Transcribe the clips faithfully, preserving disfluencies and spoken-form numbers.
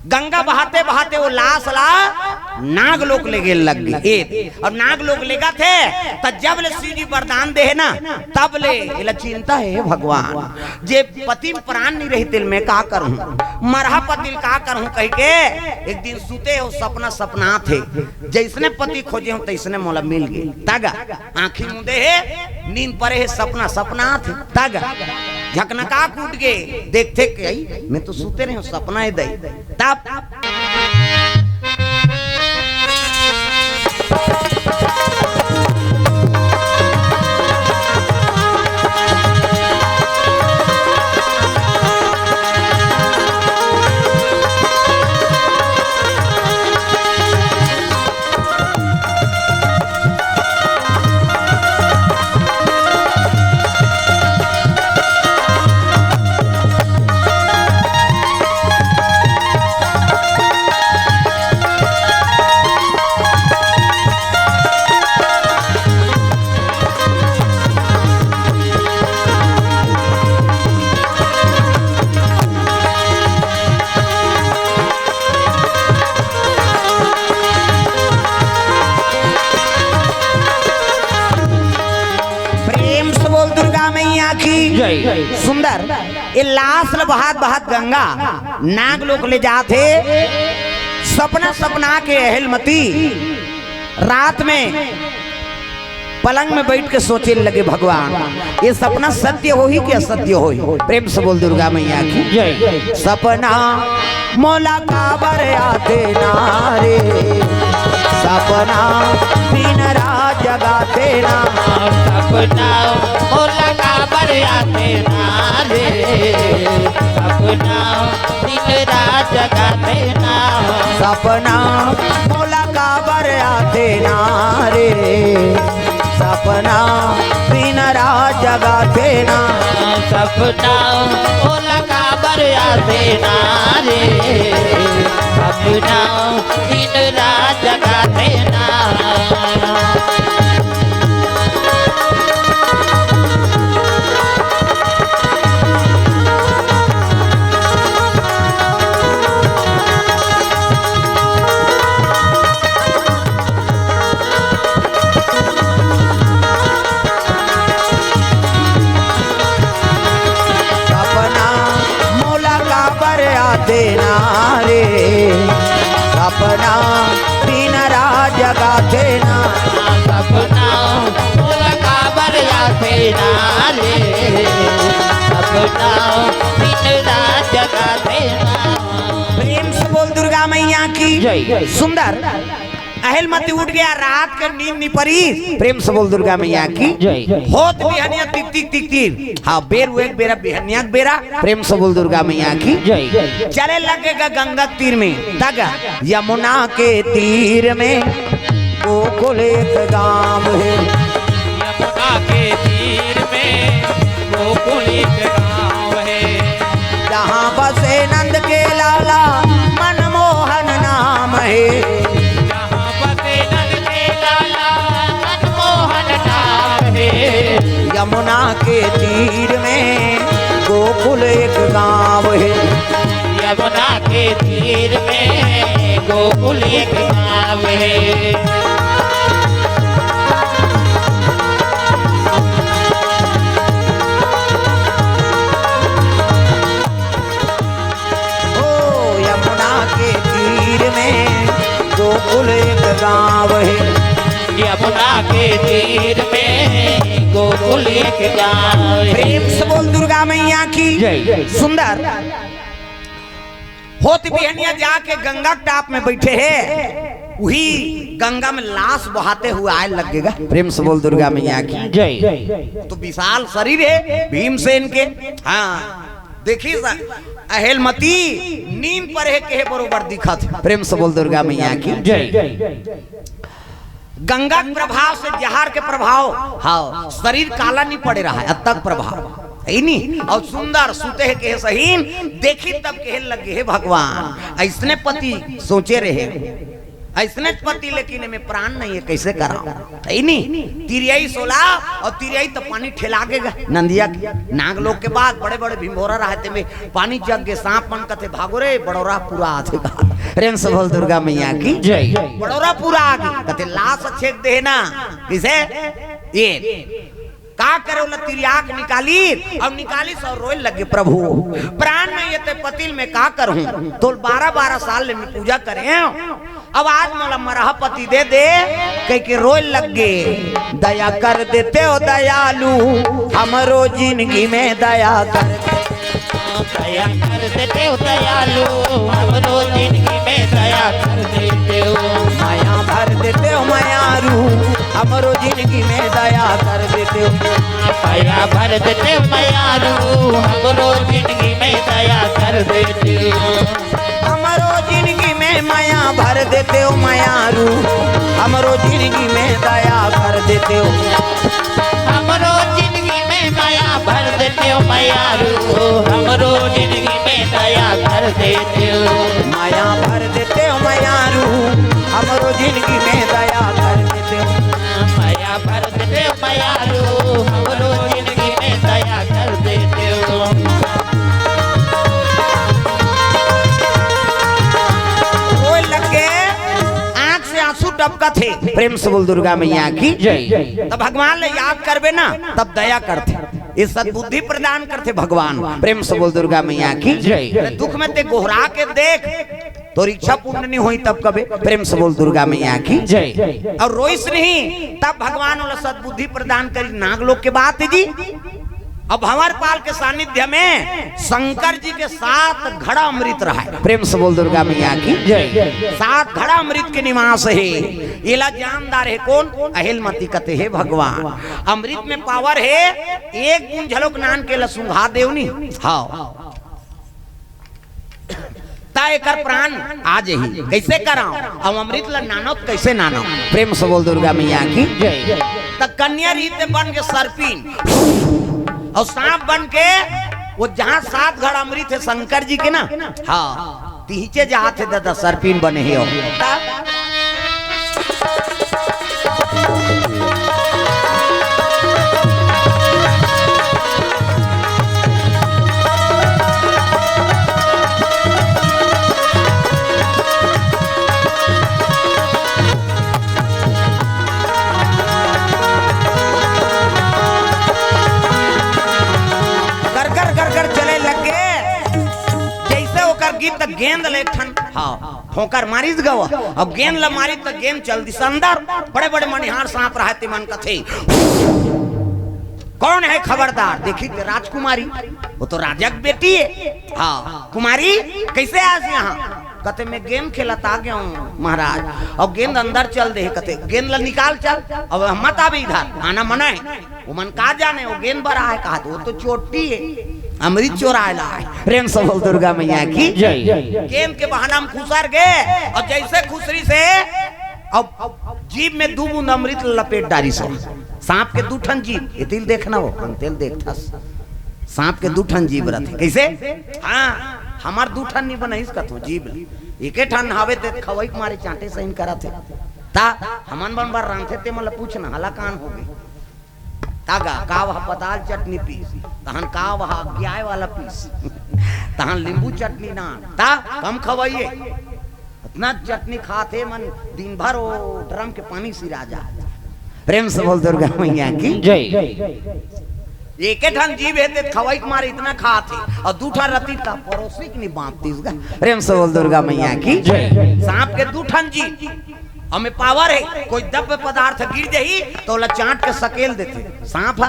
गंगा बहाते बहाते वो लाश ला नागलोक ले गेल लग गे। ए, अउ नागलोक लेगथे, त जब ले शिव जी वरदान दे हे ना, तब ले एला चिंता हे, "हे भगवान, जे पति में प्राण नहीं रही, तेला मैं का करहूं, मरहा पति ल का करहूं?" कहिके एक दिन सुते हो, सपना सपनात हे, "जैसने पति खोजे हो, तैसने मोला मिल गे।" तगा आंखी मुंदे हे, नींद परे हे, सपना सपनात हे। तगा झकनका के उठ गे, देखथे के, "अई, मैं तो सुते रहे हूं, सपना हे दई।" तब प्रेम से बोल दुर्गा मैया की जय। सुंदर, ये लाश ल बहात बहात गंगा नागलोक ले जात हे। सपना सपना के अहिलमती रात में पलंग में बैठ के सोचे लगे, "भगवान, ये सपना सत्य होही कि असत्य होही?" प्रेम से बोल दुर्गा मैया की जय। सपना मोला काबर आथे ना रे, सपना दिन रात जगाथे ना। सपना मोला काबर आथे ना रे, सपना दिन रात जगाथे ना। सपना मोला काबर आथे ना रे, सपना दिन रात जगाथे ना। सपना मोला काबर आथे ना रे, सपना दिन रात जगाथे ना। सपना मोला काबर आथे ना रे, सपना दिन रात जगाथे ना। सपना मोला काबर आथे ना रे, सपना दिन रात जगाथे ना। प्रेम से बोल दुर्गा मैया की जय। सुंदर अहिलमती उठ गया, रात के नींद नहीं परी। प्रेम से बोल दुर्गा मैया की जय। होत बिहनिया तिक तिक तिक तिक। हाँ, बेर एक बेरा, बिहनिया के बेरा। प्रेम से बोल दुर्गा मैया की जय। चले लगेगा गंगा के तीर में, तग यमुना के तीर में गोकुल एक गांव है। यमुना के तीर में गोकुल एक गांव है। जहाँ बसे नंद के लाला मनमोहन नाम है। जहाँ बसे नंद के लाला मनमोहन नाम है। यमुना के तीर में गोकुल एक गांव है। यमुना के तीर में गोकुल एक गांव है। ओ यमुना के तीर में गोकुल एक गांव है। यमुना के तीर में गोकुल एक गांव है। प्रेम से बोल दुर्गा मैया की जय। सुंदर। होत बिहनिया जाके गंगा के टाप में बैठे हे, उही गंगा में लाश बहाते हुए आए लगेगा। प्रेम से बोल दुर्गा मैया की जय। तो विशाल शरीर है भीमसेन के। हाँ, देखी सा, अहेलमती नींद पर है, कहे बरोबर दिखत। प्रेम से बोल दुर्गा मैया की जय। गंगा के प्रभाव से जहर के प्रभाव, हाँ, शरीर काला नहीं पड़े रहा है, अतक प्रभाव है नहीं। और सुंदर सुते है कहे सहीन, देखी तब कहे लगे, "हे भगवान, ऐसने पति सोचे रहे।" अइसने पति, लेकिन एमे प्राण नहीं है, कैसे कराओ? है नी? तिरियाई सोला और तिरियाई तो पानी ठेला के गा। नंदिया के नाग लोग के बाद बड़े बड़े भिंभोरा रहते में पानी जग के सांप मन कथे, "भागो रे, बड़ोरा पूरा आथे गा।" प्रेम से बोल दुर्गा मैया की जय। बड़ोरा पूरा आ गई, कथे, "लाश छेक दे ना।" किसे? ये का करे, ओला तिरियाक निकाली, अउ निकाली सौ रोए लगे, "प्रभु, प्राण नहीं ये ते पतिल में का करहूं? तोल बारह बारह साल ले मैं पूजा करे हूं, अब आज मोला मरहा पति दे दे," कह के रोए लगे। दया कर देते हो दयालु, हमरो जिंदगी में दया कर दे। दया कर देते हो दयालु, हमरो जिंदगी में दया कर देते हो। मया भर देते हो मयारू, हमरो जिंदगी में दया कर देते हो। मया भर देते हो मयारू, हमरो जिंदगी में दया कर देते हो। हमरो जिंदगी में मया भर देते हो मयारू, हमरो जिंदगी में दया कर देते हो। हमरो जिंदगी में मया भर देते हो मयारू, हमरो जिंदगी में दया कर देते हो। मया भर देते हो मयारू, हमरो जिंदगी में दया कर देते हो। मया भर देते हो मयारू, हमरो जिंदगी में दया कर देते हो। रोए लग के आंख से आंसू टपकत हे। प्रेम से बोल दुर्गा मैया की जय। तब भगवान ले याद करबे ना, तब दया करथे, ये सद्बुद्धि प्रदान करथे भगवान। प्रेम से बोल दुर्गा मैया की जय। दुख में ते गोहरा के देख, तोर इच्छा पूर्ण नहीं होई तब कबे। प्रेम से बोल दुर्गा मैया की जय। और रोइस नहीं, तब भगवान ओला सद्बुद्धि प्रदान करी। नाग लोग के बात है जी। अब भंवरपाल के सानिध्य में शंकर जी के सात घड़ा अमृत रहा है। प्रेम से बोल दुर्गा मैया की जय। सात घड़ा अमृत के निवास है। एला जानदार है कौन? अहिलमती कथे, "हे भगवान, अमृत में पावर है, एक बूंद झलोक नान के ला सुंघा देव नी।" हाँ। ता एकर प्राण आ जही। कैसे कराओ? अब अमृत ला नानो त कैसे नानो? प्रेम से बोल दुर्गा मैया की जय। त कन्या रीत बन के सर्पिन और सांप बन के वो जहाँ सात घड़ा अमृत है शंकर जी के ना, हाँ, तिहिचे जात है दादा, सर्पिन बने ही हो। गरगर गरगर चले लग गे। जैसे ओकर गीत, गेंद ले एक ठन, हाँ, ठोकर मारिस गवा, अब गेंद ला मारिस त गेंद चल दिस अंदर। बड़े बड़े मनिहार सांप रहे ते मन कथे, "कौन है खबरदार?" देखी ते राजकुमारी, वो तो राजा के बेटी है। हाँ, "कुमारी, कैसे आस यहाँ?" कथे, "मैं गेंद खेलत आ गया हूँ महाराज, और गेंद अंदर चल दे।" कथे, "गेंद ला निकाल चल, अब हम मत आबे इधर, आना मना है।" वो मन का जाने, वो गेंद बर आए कहा, वो तो चोटी है, अमृत चोराए ला है। प्रेम से बोल दुर्गा मैया की जय। गेंद के बहाना में खुसर गे, और जैसे खुसरी से अब जीभ में दू बूंद अमृत लपेट डारी सो। सांप के दू ठन जीभ, ये तिल देखना हो, हम तिल देखथस। सांप के दू ठन जीभ रहते। कैसे? हाँ, हमार दू ठन नहीं बनाइस कथो जीभ। एके ठन हावे ते खवई के मारे चांटे सही करत हे। ता हमन बन बर रांधे ते मन ल पूछना, हला कान हो गई। तागा, का वह पताल चटनी पीस, तहन का वह अज्ञाय वाला पीस, तहन नींबू चटनी नान, ता कम खवाइए। इतना चटनी खाथे मन, दिन भर वो ड्रम के पानी सिरा जा। प्रेम से बोल दुर्गा मैया की जय। एके ठन जीव हे ते खवाई के मारे इतना खाथे, और दू ठन रती त परोसी के नहीं बांटतीस गा। प्रेम से बोल दुर्गा मैया की जय। सांप के दू ठन जीव, ओमे पावर है, कोई द्रव्य पदार्थ गिर जाही तो ओला चाट के सकेल देथे सांप ह।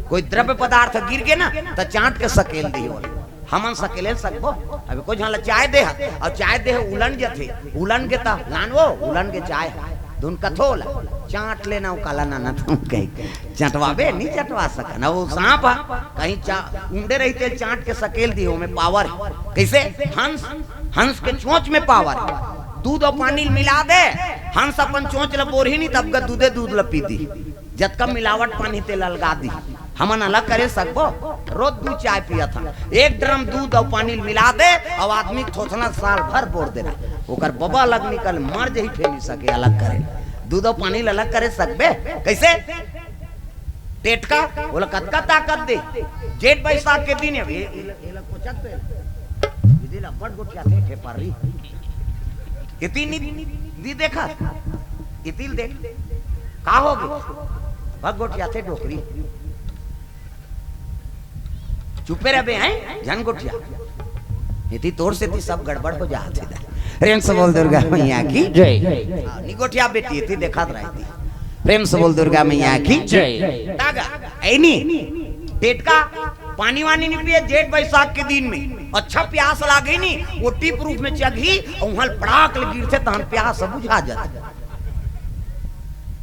कोई द्रव्य पदार्थ गिर गे ना, त चाट के सकेल दिही ओला। हमन सकेले सकबो? अबे कोई झन ला चाय दे ह, अउ चाय दे ह उलन जथे, उलन गे त लान वो, उलन गे चाय ह। धुन कथो ओला, चाट लेना वो काला नाना तुम कही। चटवाबे, नहीं चटवा सकन। वो सांप ह, कहीं चा-, उंडे रही तेल चाट के सकेल दिही, ओमे पावर है। कैसे? हंस, हंस के चोंच में पावर है। दूध और पानी मिला दे, हंस अपन चोंच ला बोरही नहीं, तब का दूधे दूध ला पी दी। जतका मिलावट पानी तेल अलगा दी। हमन अलग करे सकबो? रोज दूध चाय पियत हन, एक ड्रम दूध और पानी मिला दे, और आदमी थोथना साल भर बोर दे रहे। ओकर बबा अलग निकल, मर जही, फेर नइ सके अलग करे। दूध अउ पानी ल अलग करे सकबे? कइसे? टेटका, ओला कतका ताकत दे? जेठ बैसाख के दिन हे, ए-, एला, एला कोचक तो एला। एदे ल अब्बड़ गोठियाथे, ठेपरी। एती नइ, नइ देखा? एती ल देख। का होगे? भग गोठियाथे डोकरी। चुपे रहिबे, हैं? झन गोठिया। एती तोर सेती सब गड़बड़ हो जात हे दा। प्रेम से बोल दुर्गा मैया की जय। हाँ, नइ गोठिया बेटी, एती देखत रहिबे। प्रेम से बोल दुर्गा मैया की जय। तागा, ऐनी, टेटका, पानी वानी नइ पिए, जेठ बैसाख के दिन में। अच्छा प्यास लागे नी, वो टीप रूप में चघही, अउ उहाँ पड़ाक ले गिरथे, तहन प्यास बुझा जाथे।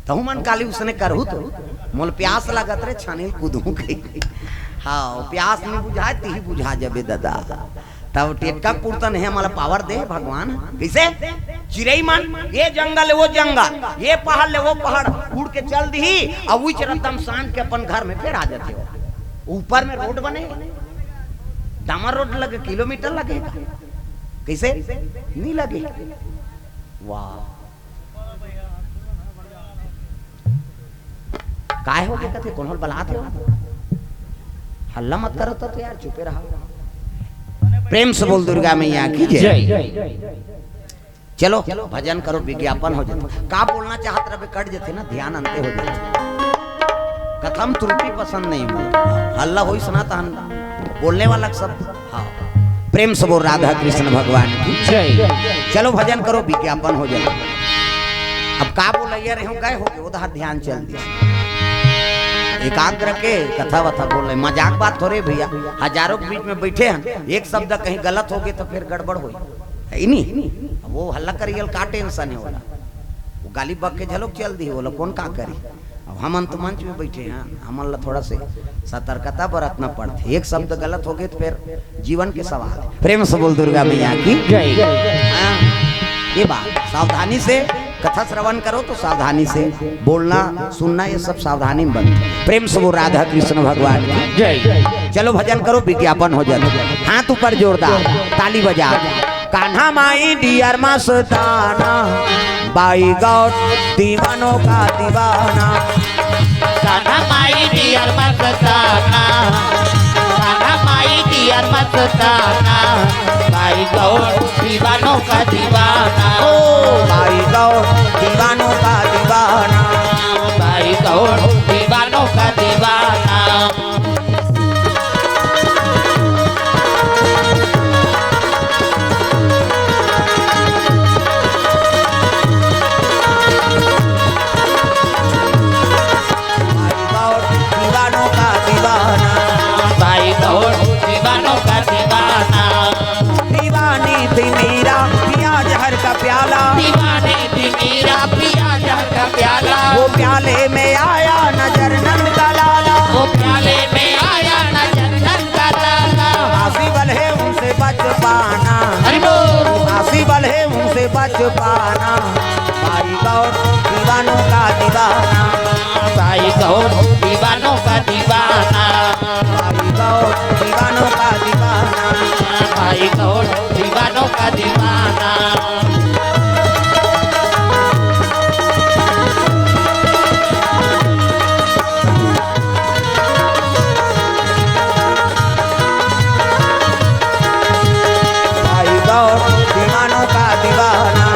तहु मन काली उसने करहू तो, मोला प्यास लागत रे, छानी ल कूदहूँ कही। हाँ, प्यास नइ बुझाय, तिही बुझा जाबे ददा। तब टेटका पुरतन हे, मोला पावर दे भगवान। कइसे? चिरई मन, ये जंगल ले वो जंगल, ये पहाड़ ले वो पहाड़, उड़ के चल दिही, अउ उही रद्दा म सांझ के अपन घर में फेर आ जाथे हो। ऊपर में रोड बने, डामर रोड लगे, किलोमीटर लगे का? कइसे? नइ लगे। वाह। काय होगे कथे, कोनो ल बलात हे? हल्ला मत करव तो यार, चुपे रहा। प्रेम से बोल दुर्गा मैया की जय। जय। चलो, भजन करो, विज्ञापन हो जाथे। का बोलना चाहत रहिबे, कट जाथे ना, ध्यान अंते हो जाथे। कथा म त्रुटि पसंद नइ हे। हल्ला होइस ना, तहन बोलने वाला सब हाँ। प्रेम से बोल राधा कृष्ण भगवान की जय। चलो भजन करो, विज्ञापन हो जाय। अब का बोलइया रहेंव, गए होगे, उधर ध्यान चल दिस। एकाग्र के कथा वथा बोले, मजाक बात थोरे भइया, हजारों के बीच में बइठे हन, एक शब्द कहीं गलत होगे तो फेर गड़बड़ होही, हे नी? अब वो हल्ला करइया ल का tension हे ओला, वो गाली बक के झलोक चल दिही, ओला कोन का करही? अब हमन तो मंच में बइठे हन, हमन ला थोड़ा से सतर्कता बरतना पड़थे। एक शब्द गलत होगे तो फेर जीवन के सवाल हे। प्रेम से बोल दुर्गा मैया की जय। हाँ, ये बात, सावधानी से कथा श्रवण करो तो सावधानी से बोलना, सुनना, ये सब सावधानी में बनथे। प्रेम से बोल राधा कृष्ण भगवान की जय। चलो भजन करो, विज्ञापन हो जाय। हाथ ऊपर जोरदार, ताली बजा। Kanha my dear Mastana, by God दीवानों का दीवाना। Kanha my dear Mastana, Kanha my dear Mastana, by God दीवानों का दीवाना। ओ, by God दीवानों का दीवाना। By God दीवानों का दीवाना। भाई गौर दीवानों का दीवाना। भाई गौर दीवानों का दीवाना। दीवानी थी मीरा, पिया जहर का प्याला। दीवानी थी मीरा, पिया जहर का प्याला। वो प्याले में आया नजर नंद का लाला। वो प्याले में आया नजर नंद का लाला। आसी वाले उनसे बच पाना। हरि बोल। आसी वाले उनसे बच पाना। भाई गौर दीवानों का दीवाना। भाई गौर दीवानों का दीवाना। भाई गौर दीवानों का दीवाना। भाई गौर दीवानों का दीवाना। भाई गौर दीवानों का दीवाना।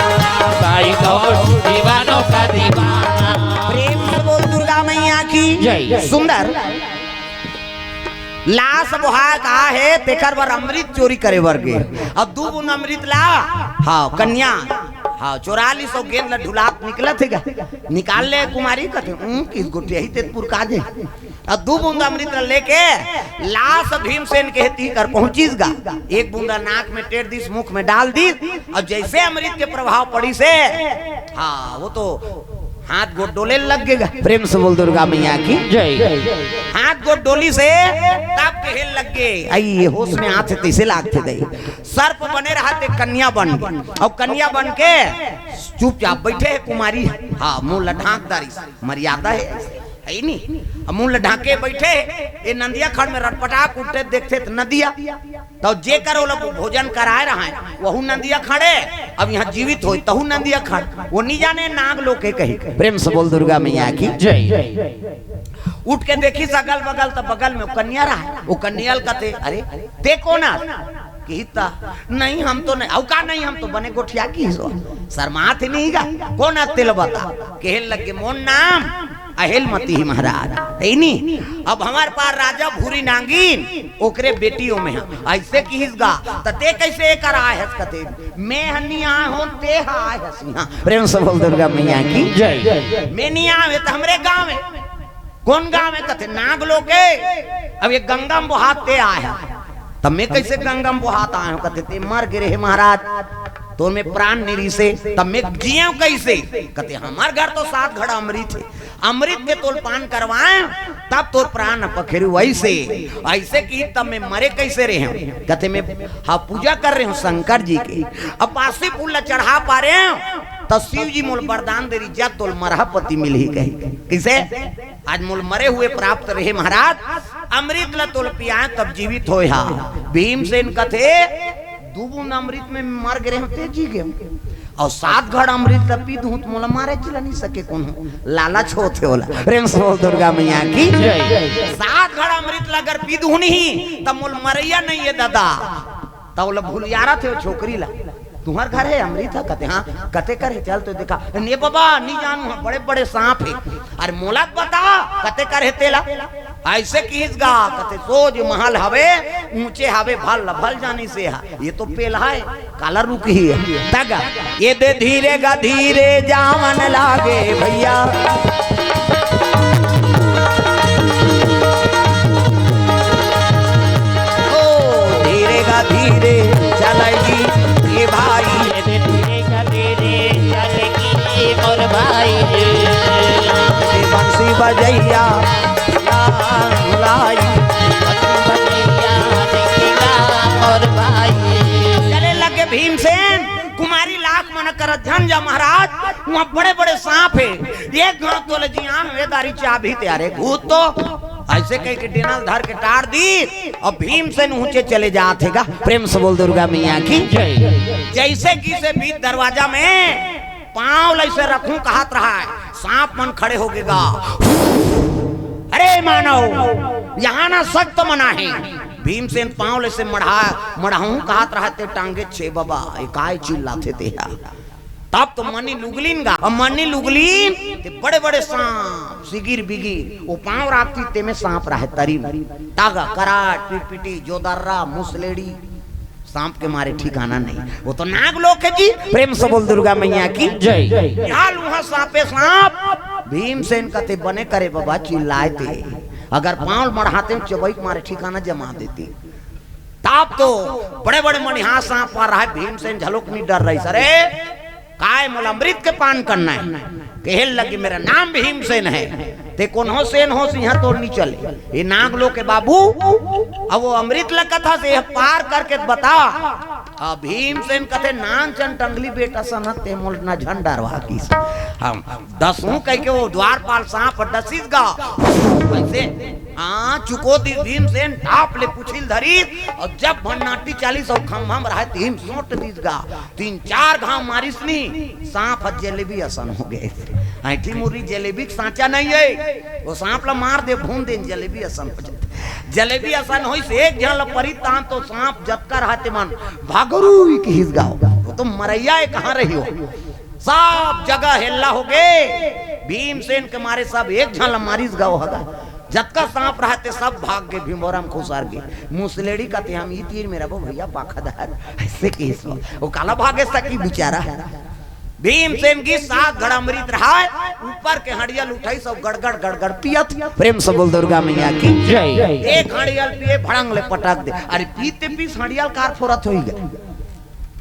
भाई गौर दीवानों का दीवाना। प्रेम से बोल दुर्गा मैया की जय। सुंदर लास बोहा का हे, तेकर बर अमृत चोरी करे बर गे। अब दू बूंद अमृत ला, हाँ, कन्या, हाँ, चोरा लिस अउ गेंद ला ढुलात निकलत हे गा। निकाल ले कुमारी कथे, "उम, किस गोठियाही तेतपुर का जे।" अब दू बूंद अमृत ला लेके लास भीमसेन के तीर कर पहुंचिस गा। एक बूंदा नाक में टेर दिस, मुख में डाल दिस, अउ जइसे अमृत के प्रभाव पड़िस हे, हाँ, वो तो हाथ गोड़ डोले लग गे गा। प्रेम से बोल दुर्गा मैया की जय। हाथ गोड़ डोलिस हे, तब कहे लग गे, आई ये होश में आथे तइसे लागथे दई। सर्प बने रहत हे, कन्या बन गे। अउ कन्या बन के चुपचाप बइठे हे कुमारी। हाँ, मुंह ला ढांक डारिस, मर्यादा हे। है नी। अब मुंह ल ढांके बैठे, ये नंदिया खड़ में रटपटा उठे, देखथे त नदिया, त जेकर ओला भोजन कराए रहय, वहू नंदिया खड़े, अब इहां जीवित होय, तहू नंदिया खड़, वो नी जाने नाग लोग के कही। प्रेम से बोल दुर्गा मैया की। जय। उठ के देखिस अगल बगल, त बगल में वो कन्या रहय, वो कन्या ल कथे, "अरे, ते कोन अस?" किहिस त, "नहीं, हम तो नहीं।" "अउ का नहीं, हम तो बने गोठिया किहिस हो, शर्माथे नहीं गा, कोन अस तेला बता।" कहे लगे, "मोर नाम अहेलमती ही महाराज, है नी? अब हमर पार राजा भूरी नांगिन, ओकरे बेटी ओमे ह।" "अइसे किहिस गा, त ते कइसे एकर आए हस?" कथे, "मैं ह नी आए हों, ते ह आए हस इहां।" प्रेम से बोल दुर्गा मैया की। जय। "मैं नी आए हों, त हमरे गांव में।" "कोन गांव में?" कथे, "नाग लोके।" "अब ये गंगा में बोहात ते आए ह।" "तब मैं कइसे गंगा में बोहात आए हों?" कथे, "ते मर गे रहे महाराज, तोर में प्राण नी रिसे, तब मैं जियेंव कइसे?" कथे, "हमर घर तो सात घड़ा अमृत हे, अमृत के तोल पान करवाएंव, तब तोर प्राण पखेरु।" "वइसे, अइसे किहिस तब मैं मरे कइसे रहे हों?" कथे, "मैं हा पूजा करे रहे हों शंकर जी के, अपासी फूल ला चढ़ा पारे हों, त शिव जी मोला वरदान दे रिहिस, जा तोला मरहा पति मिलही कहे।" कइसे? "आज मोला मरे हुए प्राप्त रहे महाराज, अमृत ला तोला पियाएंव तब जीवित होय हा।" भीमसेन कथे, "दू बूंद अमृत में मर गे रहे हों, ते जी गे हों, अउ सात घड़ा अमृत ला पी दूं त मोला मारे चिला नी सके कोनो।" लालच होथे ओला। प्रेम से बोल दुर्गा मैया की। जय। "सात घड़ा अमृत ला अगर पी दूं नहीं, त मोला मरइया नहीं हे दादा।" त ओला भुलियारथे ओ छोकरी ला, "तुंहर घर हे अमृत ह?" कथे, "हां।" "कते कर हे, चल तो देखा।" "ने बाबा, नी जानूं, हां बड़े बड़े सांप हे।" "अरे मोला बता, कते कर हे तेला?" अइसे किहिस गा, कथे, "सोझ महल हवे, ऊंचे हवे, भल भल जानी से हा, ये तो पेलहा हे, काला रुकही।" तगा, "ये दे धीरे गा धीरे जावन लागे भइया।" ओ, धीरे गा धीरे चलई ए भाई। धीरे गा धीरे चलई ए मोर भाई। ए बंसी बजइया ला बुलाई। बंसी बजइया देखी गा मोर भाई। चले लगे भीमसेन, कुमारी लाख मन करत झन जा महाराज, उहां बड़े-बड़े सांप हे। एक घांव तोले जियान वे दारी चाबही ते, अरे भूत तो अइसे कहिके डेना ल धर के टार दिस, अउ भीमसेन ऊंचे चले जात हे गा। प्रेम से बोल दुर्गा मैया की। जय। जइसे कि से बीच दरवाजा में पांव ल अइसे रखूं कहत रहय, सांप मन खड़े होगे गा। "अरे मानव, इहां ना सख्त मना हे।" भीमसेन पांव ल अइसे मढ़ा, मढ़ाहूं कहत रहय ते टांगे छे बबा, ए काय चिल्लाथे ते हा। तब तो मनी लुगलिन गा, अउ मनी लुगलिन ते बड़े-बड़े सांप, सिगिर बिगिर, ओ पांव राखतिस तेमे सांप रहय तरी में। तागा, कराट, पिटपिटी, जोदर्रा, मुसलेड़ी, सांप के मारे ठिकाना नहीं। वो तो नाग लोक हे जी। प्रेम से बोल दुर्गा मैया की। जय। हाल उहां सांपे सांप। भीमसेन कथे, "बने करे बबा, चिल्लाए ते। अगर पांव मढ़ातेंव, चबई के मारे ठिकाना जमा देते।" तब तो बड़े-बड़े मनिहा सांप पर रहय, भीमसेन झलोक नी डर रहिस। "अरे, काय मोला अमृत के पान करना हे?" कहे लगे, "मेरा नाम भीमसेन हे।" "ते कोनो सेन होस, इहां तोर नी चले। ये नाग लोक के बाबू, अब वो अमृत ल कथस, ये पार करके बता।" अब भीमसेन कथे, "नानचन टंगली बेटा सनत ते मोला ना झन डरवा किस।" हम दसहूं कहिके वो द्वारपाल सांप डसिस गा। अइसे हां, चुको दिस भीमसेन, टाप ले पुछी ल धरिस, अउ जब भन्नाटी चालिस अउ खंभा म रहय, तिही म सोंट दिस गा। तीन चार घांव मारिस नी, सांप ह जलेबी असन होगे। ऐंठी मुर्री जलेबी के सांचा नहीं हे, वो सांप ल मार दे, भून दे, जलेबी असन हो जाथे। जलेबी असन होइस, एक झन ल परिस तान तो सांप जतका रहय ते मन भगरुई किहिस गा। वो तो मरइया हे, कहां रही हो। सब जगह हेल्ला होगे। भीमसेन के मारे सब एक झन ल मारिस गा, वो हगा। जतका सांप रहय ते सब भाग गे, भिंभोरा म खुसर गे। मुसलेड़ी कथे, "हम ई तीर में रहिबो भइया, पाखा दार।" अइसे किहिस वो। वो काला भागे सकी बिचारा। भीमसेन गिस, सात घड़ा अमृत रहय, ऊपर के हंड़िया ल उठाइस अउ गड़गड़ गड़गड़ पियत। प्रेम से बोल दुर्गा मैया की। जय। एक हंड़िया ल पिए, भड़ंग ले पटक दे। अरे पीते पीस हंड़िया ल कार फोरत होही गा।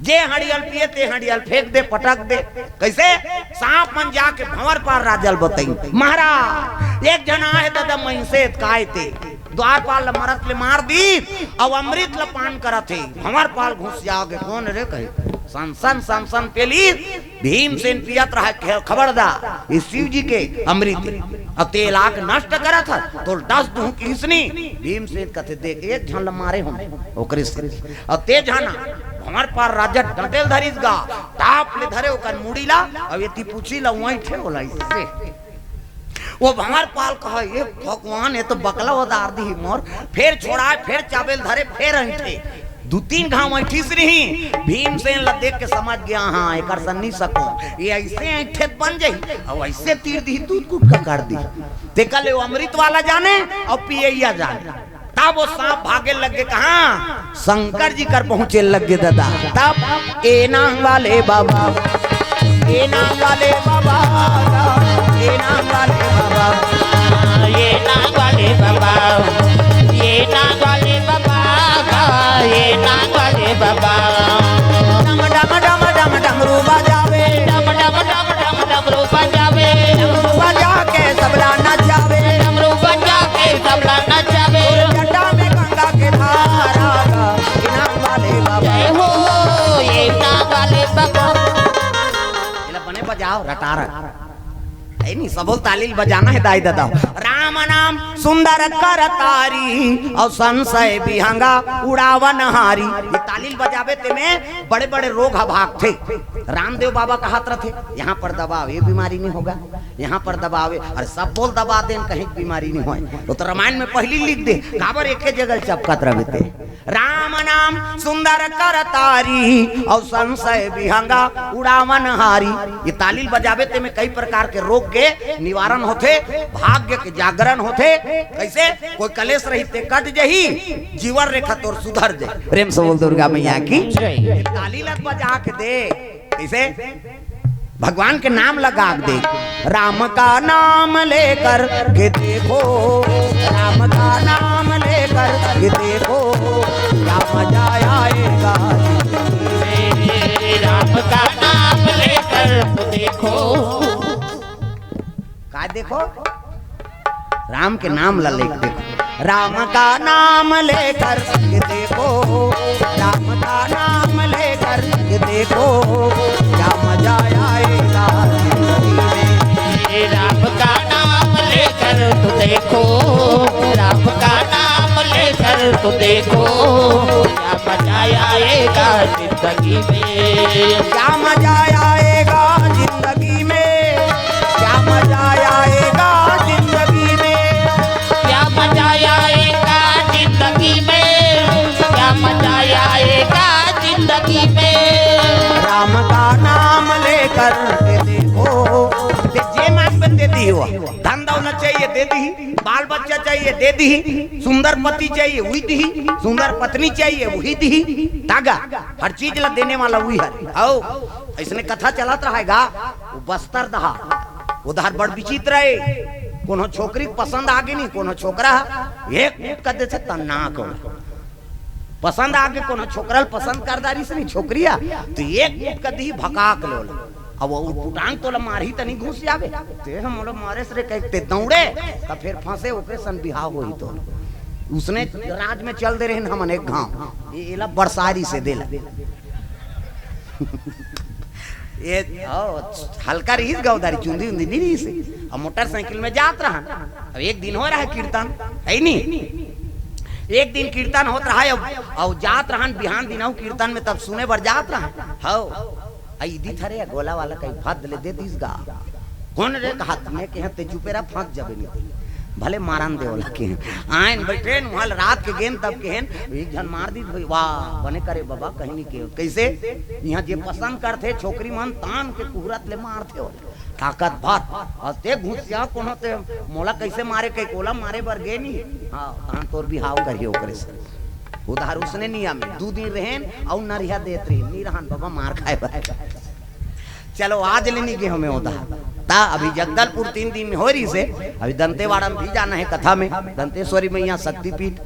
जे हंड़िया ल पिए, ते हंड़िया ल फेंक दे, पटक दे। कइसे? सांप मन जाके भंवरपाल राजा ल बतइस, "महाराज, एक झन आहे दादा, मइनसे अतकाय ते, द्वारपाल ल मरत ले मार दिस, अउ अमृत ल पान करत हे।" भंवरपाल घुसिया गे, "कोन रे?" कहे, "सनसन सनसन पेलिस, भीमसेन पियत रहय, खे-, खबरदार, ये शिव जी के अमृत हे।" अब तें एला के नष्ट करत हस, तोला डस दूहूं कहिस नहीं। भीमसेन कथे, देख, एक झन ला मारे हों ओकरे से। अब तें जाना, भंवर पाल राजा डंटे ल धरिस गा, टाप ले धरे ओकर मुड़ी ला, अब एती पूछी ला उंइठे ओला अइसे। ओ भंवर पाल कहे, ए भगवान, ए तो बकला ओदार दिही मोर, फेर छोड़ाय, फेर चाबे ल धरे, फेर अइठे। दू तीन घांव अइठिस नहीं, भीमसेन ला देख के समझ गे, हां, एकर सन नइ सकों, ए अइसे अइठे त बन जाही, अउ अइसे तीर दिही, दूध कुटका कर दिही। तेकर ले ओ अमृत वाला जाने अउ पियइया जाने। तब ओ सांप भागे लग गे कहां? शंकर जी कर पहुंचे लग गे ददा। तब ए नांग वाले बाबा, ए नांग वाले बाबा, ए नांग वाले बाबा, ए नांग वाले बाबा, ए नांग वाले बाबा, ए नांग वाले बाबा। डम डम डम डम डमरू बजावे, डम डम डम डम डमरू बजावे, डमरू बजा के सबला नचावे, डमरू बजा के सबला नचावे। जटा में गंगा के धारा गा, ए नांग वाले बाबा। जय हो, ए नांग वाले बाबा। एला बने बजाव, रटारट। हे नहीं, सबो ल ताली ल बजाना हे दाई ददा। राम नाम सुंदर करतारी, अउ संसय बिहंगा उड़ावन हारी। ए ताली ल बजाबे तेमे बड़े-बड़े रोग ह भागथे। रामदेव बाबा कहत रथे, यहां पर दबाव, ए बीमारी नइ होगा, यहां पर दबाव, ए, अरे सबो ल दबा देन, कहीं बीमारी नइ होय। ओ तो रामायण में पहिली लिख दे, काबर एके जगह ल चपकत रहिबे तें। राम नाम सुंदर करतारी, अउ संसय बिहंगा उड़ावन हारी। ए ताली ल बजाबे तेमे कई प्रकार के रोग के निवारण होथे, भाग्य के जागरण होथे। कइसे? कोई कलेश रहिस ते कट जही, जीवन रेखा तोर सुधर जही। प्रेम से बोल दुर्गा मैया की। जय। ए ताली ल बजा के दे, कइसे? भगवान के नाम लगा के दे। राम का नाम लेकर के देखो, राम का नाम लेकर के देखो, क्या मजा आएगा जिंदगी में। राम का नाम लेकर तो देखो। का देखो? राम के नाम ला लेके देखो। राम का नाम लेकर के देखो, राम का नाम लेकर के देखो, क्या मजा आएगा जिंदगी में। राम का नाम लेकर तो देखो, राम का नाम लेकर तो देखो, क्या मजा आएगा जिंदगी में। क्या मजा आएगा जिंदगी में, क्या मजा आएगा जिंदगी में, क्या मजा आएगा जिंदगी में, क्या मजा आएगा जिंदगी में। राम का नाम लेकर के देखो, ते जे मांगबे ते दिही, धन दौलत चाहिए ते दिही, बाल बच्चा चाहिए ते दिही, सुंदर पति चाहिए उही दिही, सुंदर पत्नी चाहिए उही दिही। तागा हर चीज ला देने वाला उही हरे। अउ अइसने कथा चलत रहय गा, ओ बस्तर डहर, ओ डहर बड़ विचित्र हे। कोनो छोकरी के पसंद आगे नहीं, कोनो छोकरा एक मुठ कर देथे त नाक ओला। पसंद आगे कोनो छोकरा ल पसंद कर डारिस नहीं छोकरिया, त एक मुठ कर दिही भकाक ले ओला। अब ओ पुटांग तोला मारही त नहीं घुस जाबे। ते ह मोला मारेस रे कहिके ते दौड़े, त फेर फंसे, ओकरे सन बिहाव होही तोर। उसने राज में चल दे रहेन हमन एक घांव। ए, एला बरसारी से देला। ए, ओ, हल्का रहिस गौदारी, चुंदी उंदी नहीं रहिस। अब मोटरसाइकिल में जात रहन। अब एक दिन होय रहय कीर्तन, हे नी? एक दिन कीर्तन होत रहय, अब, अब जात रहन बिहान दिन अउ कीर्तन में, तब सुने बर जात रहन। हव, अ इदी थरे गोला वाला कहीं भद ले दे दिस गा। कोन रे कहत में, कहे ते चुपे रह, फंस जाबे नहीं। भले मारन दे ओला कहे। आयन बइठेन, उहां ल रात के गेन तब कहेन, एक झन मार दिस भई, वाह, बने करे बबा, कहीं नहीं कहे। कइसे? इहां जे पसंद करथे छोकरी मन, तान के कुहरत ले मारथे ओला। ताकत भर। अउ ते घुसिया कोनो ते मोला कइसे मारे, कहिके ओला मारे बर गे नहीं। हां, तहां तोर बिहाव करही ओकरे से। ओ डहर उसने नियम हे, दू दिन रहेन अउ नरिहा देत रहिन, नहीं रहन बबा मार खाय बर। चलो, आज ले नहीं गे हमें ओ डहर। त अभी जगदलपुर तीन दिन में होय रहिस हे, अभी दंतेवाड़ा में भी जाना हे कथा में, दंतेश्वरी मैया शक्तिपीठ।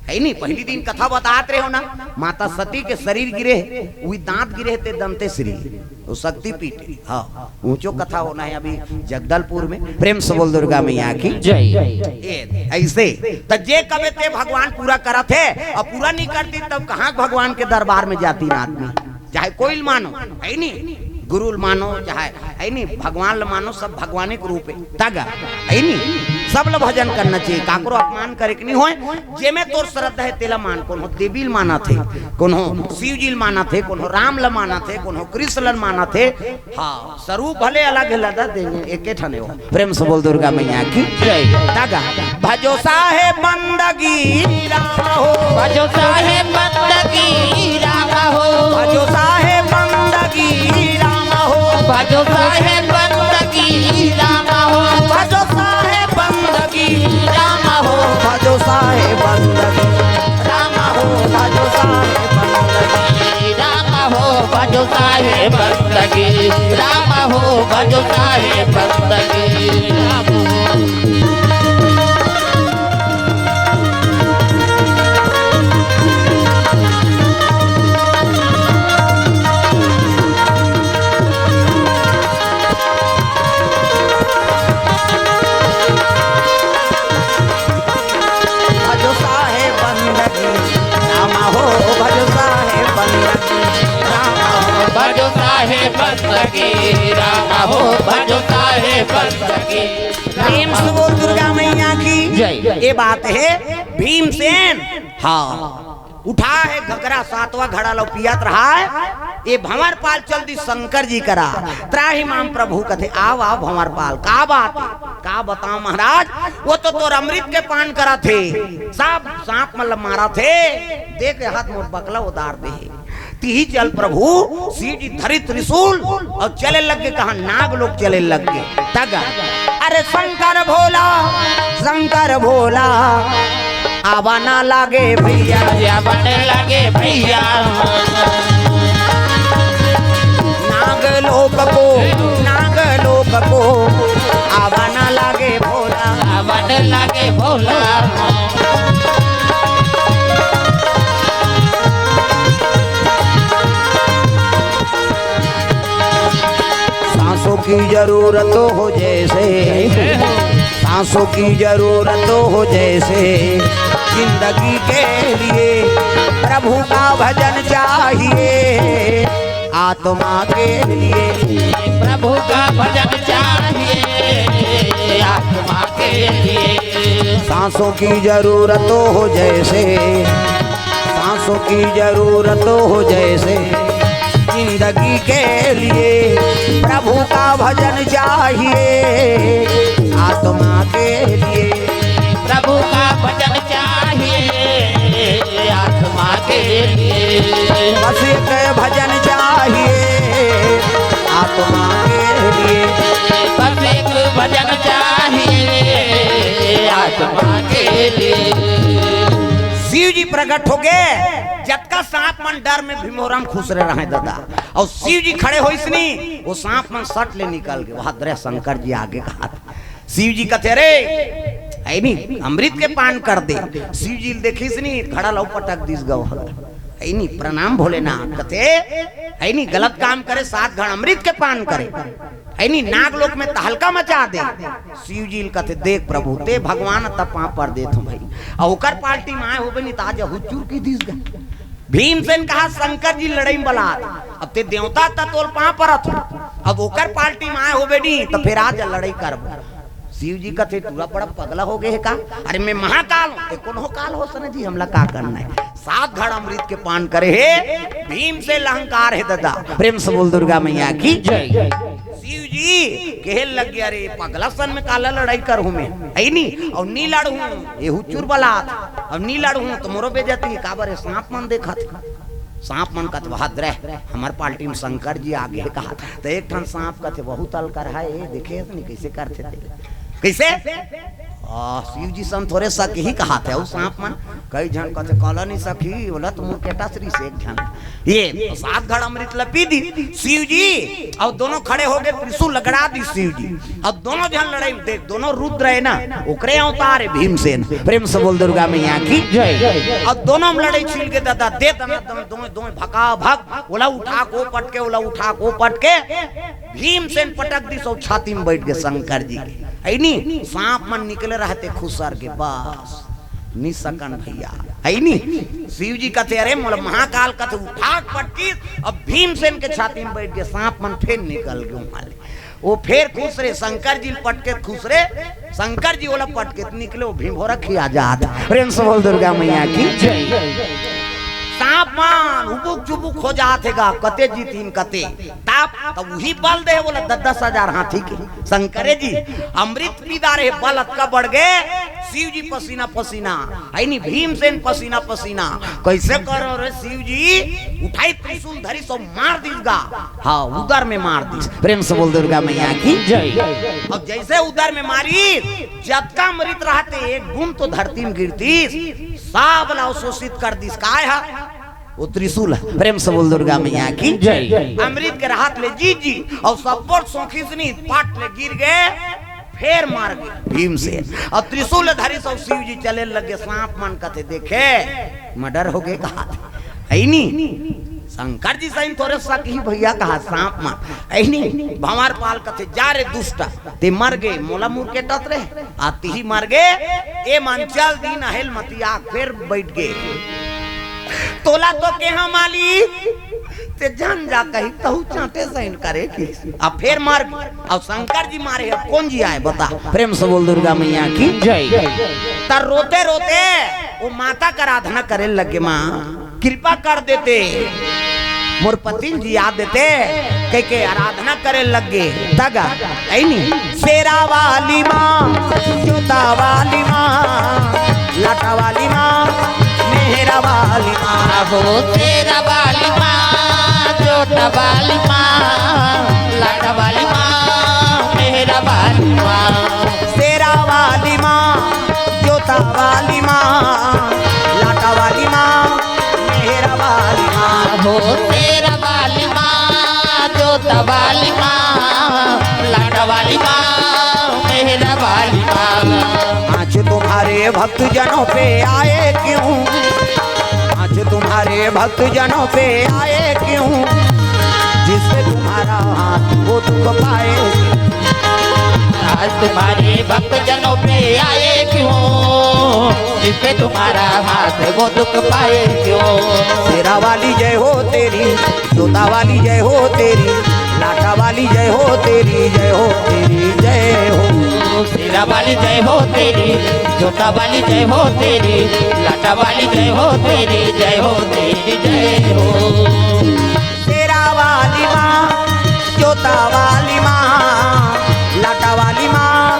हे नहीं, पहिली दिन कथा बतात रहेंव ना, माता सती के शरीर गिरे हे, उही दांत गिरे हे ते दंतेश्वरी, ओ शक्तिपीठ हे। हां, ऊंचो कथा होना हे अभी जगदलपुर में। प्रेम से बोल दुर्गा मैया की। जय। ए, अइसे, त जे कबे ते भगवान पूरा करत हे, अउ पूरा नहीं करती तब कहां भगवान के दरबार में जातिन आदमी? चाहे कोई ल मानो, हे नहीं? गुरु ल मानो, चाहे, है नी, भगवान ल मानो, सब भगवाने के रूप हे। तगा, है नी, सब ल भजन करना चाहिए, काकरो अपमान करे के नहीं होय। जेमे तोर श्रद्धा हे, तेला मान। कोनो देवी ल मानत हे, कोनो शिव जी ल मानत हे, कोनो राम ल मानत हे, कोनो कृष्ण ल मानत हे। हाँ, स्वरूप भले अलग हे, लदा देंगे, एके ठने हो। प्रेम से बोल दुर्गा मैया की जय। तगा, भजो साहेब बंदगी राम हो। भजो साहेब बंदगी राम हो। भजो साहेब बंदगी राम हो। भजो साहेब बंदगी राम हो। भजो साहेब बंदगी राम हो। भजो साहेब बंदगी राम हो। भजो साहेब बंदगी राम हो। भजो साहेब बंदगी राम हो। भजो साहेब बंदगी राम हो। भजो साहेब बंदगी राम हो। भजो साहेब बंदगी राम हो। भजो साहेब बंदगी राम हो। भजो साहेब बंदगी राम हो। प्रेम से बोल दुर्गा मैया की जय। ये बात हे भीमसेन। हाँ, उठा हे घगरा, सातवां घड़ा लो पियत रहा हे। ये भंवरपाल चल दिस शंकर जी करा। त्राहि माम प्रभु कथे, आव, आव भंवरपाल, का बात हे? का बताओं महाराज, वो तो तोर अमृत के पान करत हे, सब सांप मन ल मारत हे। देख, हाथ मोर बकला उतार दे हे। तिही चल प्रभु, शिव जी धरी त्रिशूल अउ चले लग गे, कहाँ नाग लोग चले लग गे। तगा, अरे शंकर भोला, शंकर भोला, आवा ना लागे भैया, आवा ना लागे भैया। नाग लोक को, नाग लोक को, आवा ना लागे भोला। आवा ना लागे भोला। सांसों की जरूरत हो जैसे, सांसों की जरूरत हो जैसे, जिंदगी के लिए प्रभु का भजन चाहिए। आत्मा के लिए प्रभु का भजन चाहिए, आत्मा के लिए। सांसों की जरूरत हो जैसे, सांसों की जरूरत हो जैसे, जिंदगी के लिए प्रभु का भजन चाहिए, आत्मा के लिए। प्रभु का भजन चाहिए, आत्मा के लिए। बस एक भजन चाहिए, आत्मा के लिए। बस एक भजन चाहिए, आत्मा के लिए। शिव जी प्रकट हो गे, जतका सांप मन डर में भीमोरा म खुसरे रहे ददा, अउ शिव जी खड़े होइस नी, वो सांप मन सट ले निकल गे। वहां दरे शंकर जी आगे कहा, शिव जी कथे, "अरे, है नी, अमृत के पान कर दे।" शिव जी ल देखिस नी, घड़ा ल अउ पटक दिस गा। है नी, "प्रणाम भोलेनाथ।" कथे, "है नी, गलत काम करे, सात घड़ा अमृत के पान करे, है नी, नाग लोक में तहलका मचा दे।" शिव जी ल कथे, "देख प्रभु, ते भगवान त पांव पर देथों भाई, अउ ओकर पार्टी में आए होबे नी, त आज हुचुर की दिस गा।" भीमसेन कहा, "शंकर जी लड़ई में बलात, अब ते देवता त तोल पांव परत हो, अब ओकर पार्टी में आए होबे नी, त फेर आज लड़ई करबो।" शिव जी कथे, "टूरा बड़ा पगला हो गे हे का? अरे मैं महाकाल हूं, ते कोनो काल होस ना जी, हमला का करना हे?" सात घड़ा अमृत के पान करे हे भीमसेन ल अहंकार हे ददा। प्रेम से बोल दुर्गा मैया की जय। शिव जी कहे लग गे, "अरे पगला सन में काला लड़ई करहूं मैं, है नी? अउ नी लड़हूं, ये हुचुर बलात, अउ नी लड़हूं त मोरो बेइज्जती हे, काबर ये सांप मन देखत हे।" सांप मन कथे, "वाह रे, हमर पार्टी में शंकर जी आगे हे," कहा। त एक ठन सांप कथे, "बहुत अलकर हे, ए, देखे हस नी कइसे करथे ते?" कइसे? आ, शिव जी सन थोरे सक ही कहा थे, अउ सांप मन कई झन कथे, "काला नी सक ही, ओला त मुरकेटा श्री से एक झन।" ये सात घड़ा अमृत ल पी दिस शिव जी, अउ दोनों खड़े हो गे, त्रिशूल ल गड़ा दिस शिव जी। अब दोनों झन लड़ई, देख, दोनों रुद्र हे ना, ओकरे अवतार हे भीमसेन। प्रेम से बोल दुर्गा मैया की जय। अब दोनों में लड़ई छिल गे ददा, दे दना, दोनों, दोनों, दोनों भका भक, ओला उठा के ओ पटके, ओला उठा के ओ पटके, भीमसेन पटक दिस अउ छाती में बइठ गे शंकर जी के। है नी, सांप मन निकले रहते खुसर के, बस। नि सकन भैया, है नी? शिव जी कथे, "अरे मोला महाकाल कथे, उठा के पटकिस।" अब भीमसेन के छाती में बैठ के सांप मन फेर निकल गे वहां ले। वो फेर खुश रे, शंकर जी ल पटके खुश रे, शंकर जी ओला पटके त निकले, वो भीम भोरा खिया जात। प्रेम से बोल दुर्गा मैया की जय। सांप मन उबुक चुबुक हो जात हे गा, कते जीतिन कते। ताप तब वही बल दे बोला, दस दस हजार हाथी के। शंकरे जी अमृत पी डारे, बल अतका बढ़ गे, शिव जी पसीना पसीना, है नी? भीमसेन पसीना पसीना। कैसे करो रे शिव जी? उठाई त्रिशूल धरिस अउ मार दिस गा। हाँ, उदर में मार दिस। प्रेम से बोल दुर्गा मैया की जय। अब जैसे उदर में मारी, जतका अमृत रहते एक बूंद तो धरती में गिरतिस, सब ला अवशोषित कर दिस। काय हा? वो त्रिशूल है। प्रेम से बोल दुर्गा मैया की जय। अमृत के रहत ले जीत जी, अउ सब्बो ल सोखिस नी, पट ले गिर गे, फेर मर गे भीमसेन। अउ त्रिशूल धरिस अउ शिव जी चले लगे, सांप मन कथे देखे, मर्डर हो गे कहा, है नी? शंकर जी सही थोरे सक ही भैया कहा, सांप मन, है नी? भंवर पाल कथे, "जा रे दुष्ट, ते मर गे, मोला मुरकेटत रे, आ तिही मर गे, ए मन चल दीन अहेल मतिया।" फेर बैठ गे। तोला तो केहा मालिक, ते जान जा कही तहु चांटे सैन करे की। अब फेर मार, अब शंकर जी मारे, अब कौन जी आए बता? प्रेम से बोल दुर्गा मैया की जय। त रोते रोते वो माता का आराधना करे लगे, माँ कृपा कर देते, मोर पति जी आ देते, कह के आराधना करे लग गे। तगा ऐनी शेरा वाली माँ, जोता वाली माँ, लाटा वाली माँ, मेहरा वाली माँ। आहो शेरा वाली माँ, जोता वाली माँ, लाटा वाली माँ, मेहरा वाली माँ। शेरा वाली माँ, जोता वाली माँ, लाटा वाली माँ, मेहरा वाली माँ। आहो शेरा वाली माँ, जोता वाली माँ, लाटा वाली माँ, मेहरा वाली माँ। आज तुम्हारे भक्त जनों पे आए क्यों, आज तुम्हारे भक्त जनों पे आए क्यों, जिससे तुम्हारा हाथ वो दुख पाए। आज तुम्हारे भक्त जनों पे आए क्यों, जिससे तुम्हारा हाथ वो दुख पाए क्यों। शेरा वाली जय हो तेरी, जोता वाली जय हो तेरी, लाटा वाली जय हो तेरी, जय हो तेरी, जय हो। शेरा वाली जय हो तेरी, जोता वाली जय हो तेरी, लाटा वाली जय हो तेरी, जय हो तेरी, जय हो। शेरा वाली माँ, जोता वाली माँ, लाटा वाली माँ,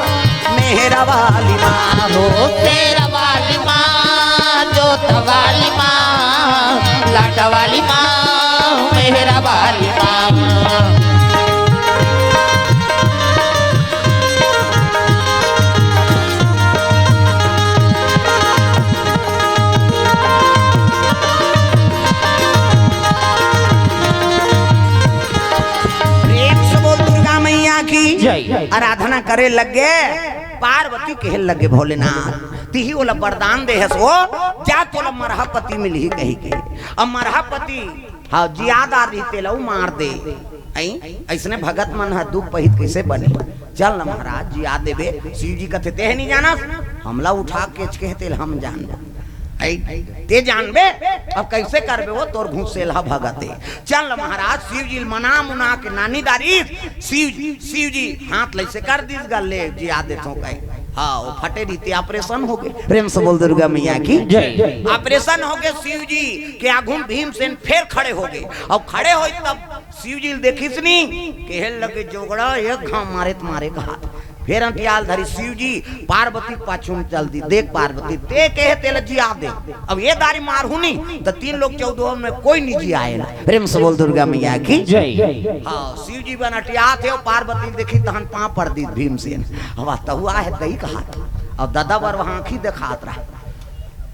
मेहरा वाली माँ। हो शेरा वाली माँ, जोता वाली माँ, लाटा वाली माँ, मेहरा वाली माँ। प्रेम से बोल दुर्गा मैया की जय। आराधना करे लगे, पार्वती कहे लगे, भोलेनाथ, तिही ओला वरदान दे हस, ओ जा तोला मरहा पति मिलही कही के। अब मरहा पति, हाँ, जियादा रही तेला उ मार दे। ऐ, ऐसने भगत मन ह दुख पहित कैसे बने? चल न महाराज, जिया देबे। शिव जी कथे, "तेह नहीं जानस, हमला उठा केच के तेल हम जानबो।" ऐ, ते जानबे, अब कैसे करबे वो तोर घुसेला भगत हे। चल न महाराज, शिव जी मना मुना के नानी दारी, शिव, शिव जी हाथ लैसे कर दिस गले, जिया देथों कहे। हाँ, वो फटे रहिते, ऑपरेशन हो गए। प्रेम से बोल दुर्गा मैया की जय। ऑपरेशन हो गए शिव जी के आगू में भीमसेन फेर खड़े हो गए। अब खड़े होई तब शिव जी ल देखिस नी, कहे लगे, "जोगड़ा एक घाव मारे त मारे कहा था।" फेर अंटियाल धरी शिव जी, पार्वती के पाछू में चल दी। देख पार्वती, ते कहे तेला जिया दे, अब ये दारी मारहूं नी त तीन लोग चौदह में कोई नहीं जियाए ला। प्रेम से बोल दुर्गा मैया की जय। हाँ, शिव जी बन अटियात हे, पार्वती ल देखी तहन पाँव पर दी भीमसेन। अब तहुआ है दई कहा था। अब दादा बर वहां आंखी देखात रहा।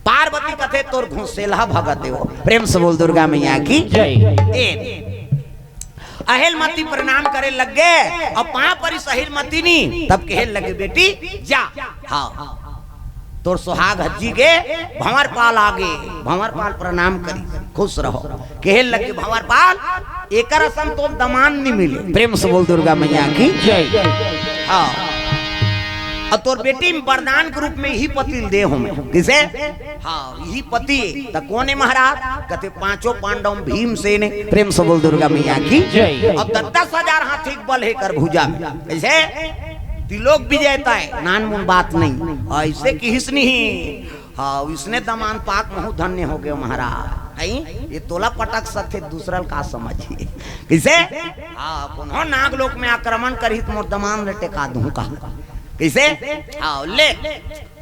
पार्वती कथे, "तोर घुसेला भगत हे वो।" प्रेम से बोल दुर्गा मैया की जय। ए, अहेलमती प्रणाम करे लग गे, अब पाँव परिस अहेलमती नी, तब कहे लगे, "बेटी जा, हाँ, तोर सुहाग हज्जी गे, भंवर पाल आ गे, भंवर पाल प्रणाम करी, खुश रहो।" कहे लगे, "भंवर पाल, एकर असन तो दमान नी मिले।" प्रेम से बोल दुर्गा मैया की जय। हाँ, अउ तोर बेटी में वरदान के रूप में इही पति ल दे हों मैं। कइसे? हाँ, इही पति। त कोन हे महाराज? कथे पांचों पांडव में भीमसेन हे। प्रेम से बोल दुर्गा मैया की जय। अउ दस दस हजार हाथी के बल हे एकर भुजा में। कइसे? त्रिलोक विजेता हे, नानमुन बात नहीं। अइसे किहिस नहीं। हाँ, इसने दमान पाके महूं धन्य हो गेंव महाराज। अई, ये तोला पटक सकथे, दूसरा ल का समझही? कइसे? हाँ, कोनो नागलोक में आक्रमण करही त मोर दमान ल टेका दूं का? कइसे? हाँ, ले,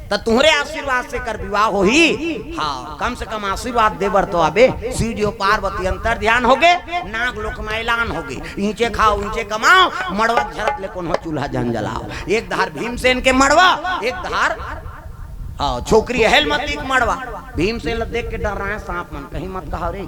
त तुंहरे आशीर्वाद से एकर विवाह होही। हाँ, कम से कम आशीर्वाद दे बर तो आबे। शिव जी अउ पार्वती अंतर ध्यान होगे, नागलोक में ऐलान होगे, इहिंचे खाव, इहिंचे कमाव, मड़वा झरत ले कोनो चूल्हा झन जलाव। एक धार भीमसेन के मड़वा, एक धार, हाँ, छोकरी अहलमती के मड़वा। भीमसेन ल देख के डर्राय सांप मन, कहीं मत कहा रे,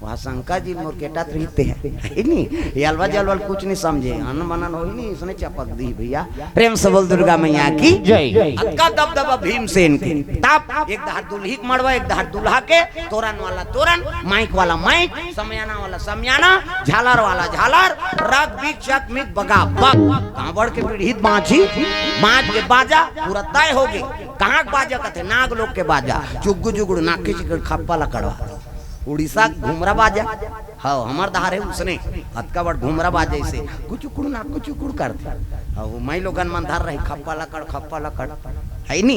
वहाँ शंकर जी मोर केटा त रहिते हे, हे नी? ये अलवा जलवा ल कुछ नहीं समझे, अन्न मनन होही नहीं, इसने चपक दी भैया। प्रेम से बोल दुर्गा मैया की जय। अतका दबदबा भीमसेन के। तब एक धार दुल्ही के मड़वा, एक धार दूल्हा के, तोरन वाला तोरन, माइक वाला माइक, समियाना वाला समियाना, झालर वाला झालर, रग बिग चक मिग बगा बग। कांवड़ के पीढ़ी बांझी, बांझ के बाजा, पूरा तय होगे। कहाँ के बाजा? कथे नागलोक के बाजा। चुग्गु जुगुड़ नाके चिकड़ खप्पा लकड़वा। उड़ीसा के घुमरा बाजा। हाँ, हमर धार हे उसने। अतका बड़ घुमरा बाजा अइसे कुचुकुड़ ना कुचुकुड़ करथे। हाँ, वो माई लोगन मन धर रही खप्पा लकड़, खप्पा लकड़। हे नी?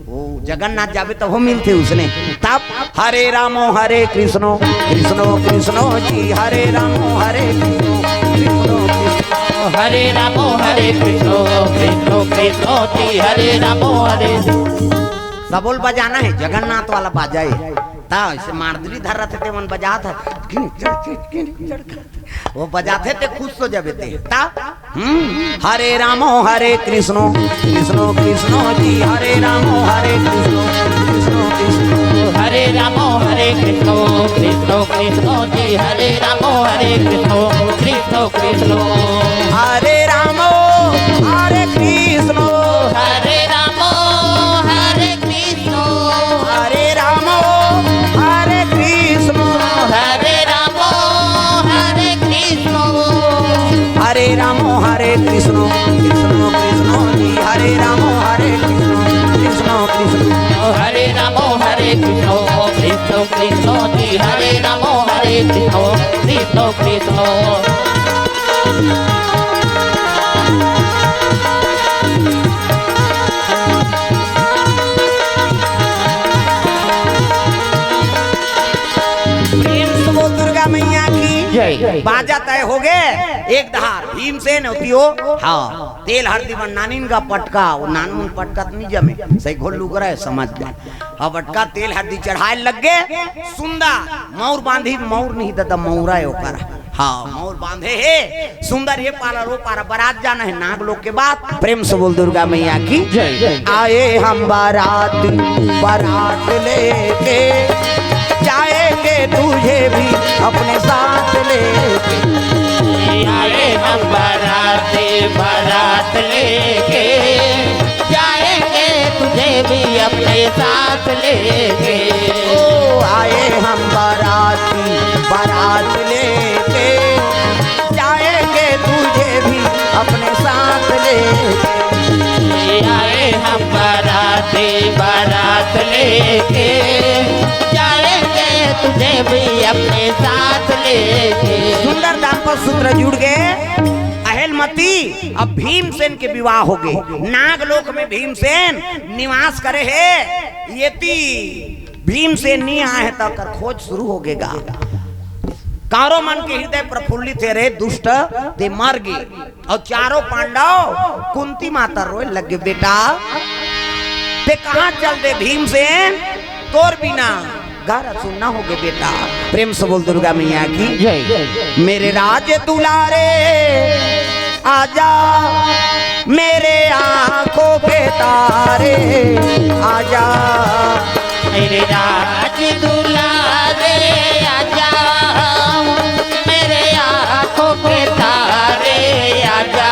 वो जगन्नाथ जाबे तभो मिलथे उसने। तब हरे रामो हरे कृष्णो, कृष्णो कृष्णो जी, हरे रामो हरे कृष्णो, कृष्णो कृष्णो। हरे रामो हरे कृष्णो, कृष्णो कृष्णो जी, हरे रामो हरे। सबो ल बजाना हे, जगन्नाथ वाला बाजा हे। त अइसे मारदुली धर रथे ते मन बजात हे, किन चढ़, किन, किन चढ़। वो बजाथे ते खुश हो जाबे ते। त हम्म, हरे रामो हरे कृष्णो, कृष्णो कृष्णो जी, हरे रामो हरे कृष्णो, कृष्णो कृष्णो। हरे रामो हरे कृष्णो, कृष्णो कृष्णो जी, हरे रामो हरे कृष्णो, कृष्णो कृष्णो। हरे रामो हरे कृष्णो। हरे रामो हरे कृष्णो। हरे रामो हरे कृष्णो। हरे रामो हरे कृष्णो। हरे रामो हरे कृष्णो, कृष्णो कृष्णो जी, हरे रामो हरे कृष्णो, कृष्णो कृष्णो। हरे रामो हरे कृष्णो, कृष्णो कृष्णो जी, हरे रामो हरे कृष्णो, कृष्णो कृष्णो। प्रेम से बोल दुर्गा मैया की जय। बाजा तय होगे, एक धार भीमसेन अउ ओती ओ, हाँ, तेल हरदी मन नानिन गा पटका, वो नानमुन पटका त नहीं जमे, सही घोल लुगरा हे, समझ ले। अब अटका तेल हरदी चढ़ाय लग गे, सुंदर मउर बांधी, मउर नहीं ददा, मउरा हे ओकर। हाँ, मउर बांधे हे, सुंदर ये पारा रो पारा, बरात जाना हे नाग लोग के बात। प्रेम से बोल दुर्गा मैया की जय। आए हम बारात, बारात लेके, जाएंगे तुझे भी अपने साथ लेके। आए हम बारात, बारात लेके, जाएंगे तुझे भी अपने साथ लेके। ओ आए हम बाराती, बारात लेके, जाएंगे तुझे भी अपने साथ लेके। आए हम बाराती, बारात लेके, जाएंगे तुझे भी अपने साथ लेके। सुंदर दाम्पत्य सूत्र जुड़ गे। अहलमती अब भीमसेन के विवाह होगे, नागलोक में भीमसेन निवास करे हे। यदि भीमसेन नहीं आए हे त ओकर खोज शुरू होगे गा। कौरव मन के हृदय प्रफुल्लित हे रे दुष्ट, ते मर गे। अउ चारों पांडव, कुंती माता रोए लग गे, बेटा ते कहाँ चल दे भीमसेन, तोर बिना घर सुन्ना होगे बेटा। प्रेम से बोल दुर्गा मैया की जय। मेरे राज दुलारे आजा, मेरे आंखों के तारे आजा। मेरे राज दुलारे आजा, मेरे आंखों के तारे आजा।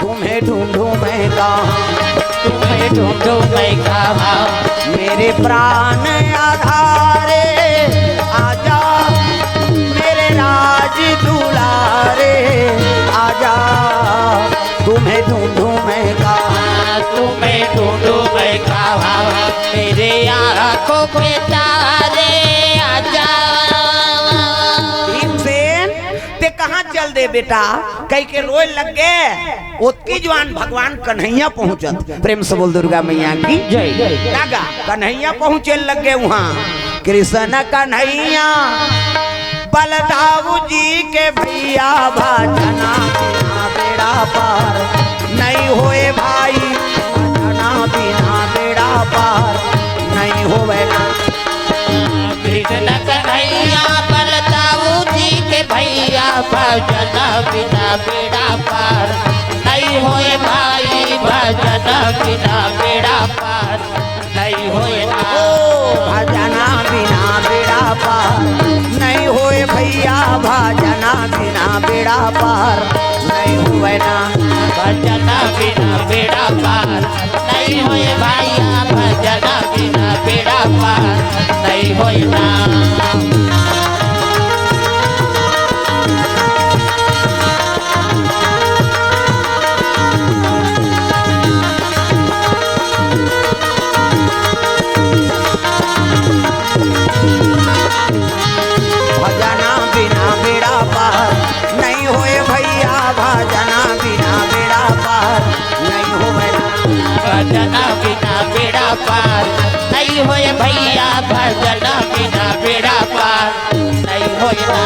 तुम्हें ढूंढूं मैं कहाँ, तुम्हें ढूंढूं मैं कहाँ। मेरे प्राण आधारे आजा, मेरे राज दुलारे आजा। तुम्हें ढूंढूं मैं ढूंढूं मैं कहाँ मेरे आंखों के तारे, आजा। भीमसेन, ते कहाँ चल दे बेटा? कहि के रोए लग गे। ओतकी जुवार भगवान कन्हैया पहुंचत। प्रेम से बोल दुर्गा मैया की जय। लगा कन्हैया पहुंचे लग गे उहाँ। कृष्ण कन्हैया बलदाऊ जी के भैया, भजना बिना बेड़ा पार नहीं होए भाई, भजना बिना बेड़ा पार नहीं होए ना। कृष्ण कन्हैया बलदाऊ जी के भैया, भजना बिना बेड़ा पार नहीं होए भाई, भजना बिना बेड़ा पार नहीं होए ना। ओ भजना बिना बेड़ा पार नहीं होए भैया, भजना बिना बेड़ा पार नहीं होए ना। भजना बिना बेड़ा पार नहीं होए भैया, भजना बिना बेड़ा पार नहीं होए ना। भजना बिना बेड़ा पार नहीं होए भैया, भजना बिना बेड़ा पार नहीं होए ना। भजना बिना बेड़ा पार नहीं होए भैया, भजना बिना बेड़ा पार नहीं होए ना।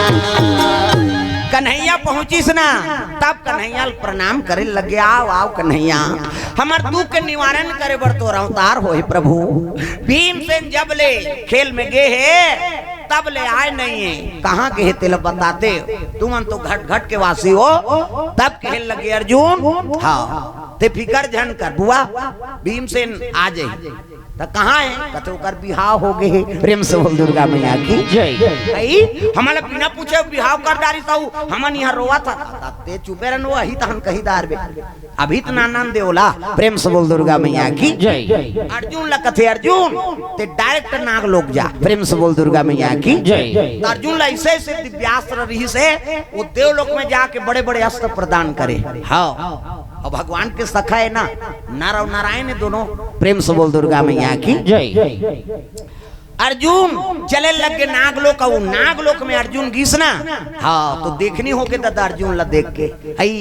कन्हैया पहुंचिस ना, तब कन्हैया ल प्रणाम करे लगे, "आओ, आओ कन्हैया, हमर दुख के निवारण करे बर तोर अवतार होए प्रभु।" भीमसेन जब ले खेल में गे हे, तब ले आए नहीं हे। कहाँ गे हे तेला बताते, तुमन तो घट घट के वासी हो। तब कहे लगे, "अर्जुन, हाँ, ते फिकर झन कर बुआ।" भीमसेन आ जाही। त कहाँ हे? कथे, "ओकर बिहाव हो गे हे।" प्रेम से बोल दुर्गा मैया की जय। भाई, हमला बिना पूछे बिहाव कर डारिस, हमन इहाँ रोवत हन। ते चुपे रहन, वही तहन कही डारबे। अभी त नानन दे ओला। प्रेम से बोल दुर्गा मैया की जय। अर्जुन ला कथे, "अर्जुन, ते direct नाग लोक जा।" प्रेम से बोल दुर्गा मैया की जय। त अर्जुन ला ऐसे ऐसे दिव्यास्त्र रहिस हे, वो देवलोक में जाके बड़े बड़े अस्त्र प्रदान करे। हाँ, अउ भगवान के सखा हे ना, नर अउ नारायण हे दोनों। प्रेम से बोल दुर्गा मैया की जय। अर्जुन चले लग गे नागलोक, अउ नागलोक में अर्जुन गिस ना। हाँ, तो देखनी होगे ददा अर्जुन ला देख के, "हई,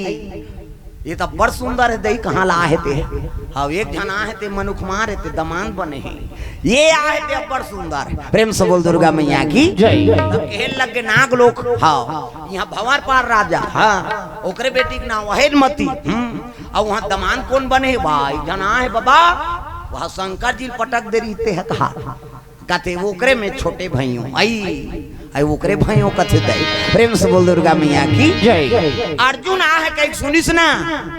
ये तो बड़ सुंदर हे दई, कहाँ ला आहे ते?" हाँ, एक झन आहे ते मनुख मार हे ते, दमांद बने हे। ये आहे ते अब्बड़ सुंदर हे। प्रेम से बोल दुर्गा मैया की जय। तब कहे लग गे नागलोक, हाँ, इहाँ भंवर पार राजा, हाँ, ओकरे बेटी के नाम अहेन मती। हम्म, अउ उहाँ दमांद कोन बने हे? भाई, झन आहे बाबा, वहाँ शंकर जी ल पटक दे रहिस ते हे कहा। कथे, "ओकरे में छोटे भइयों, आई, आई ओकरे भइयों," कथे दई। प्रेम से बोल दुर्गा मैया की जय। अर्जुन आहे कहिके सुनिस ना,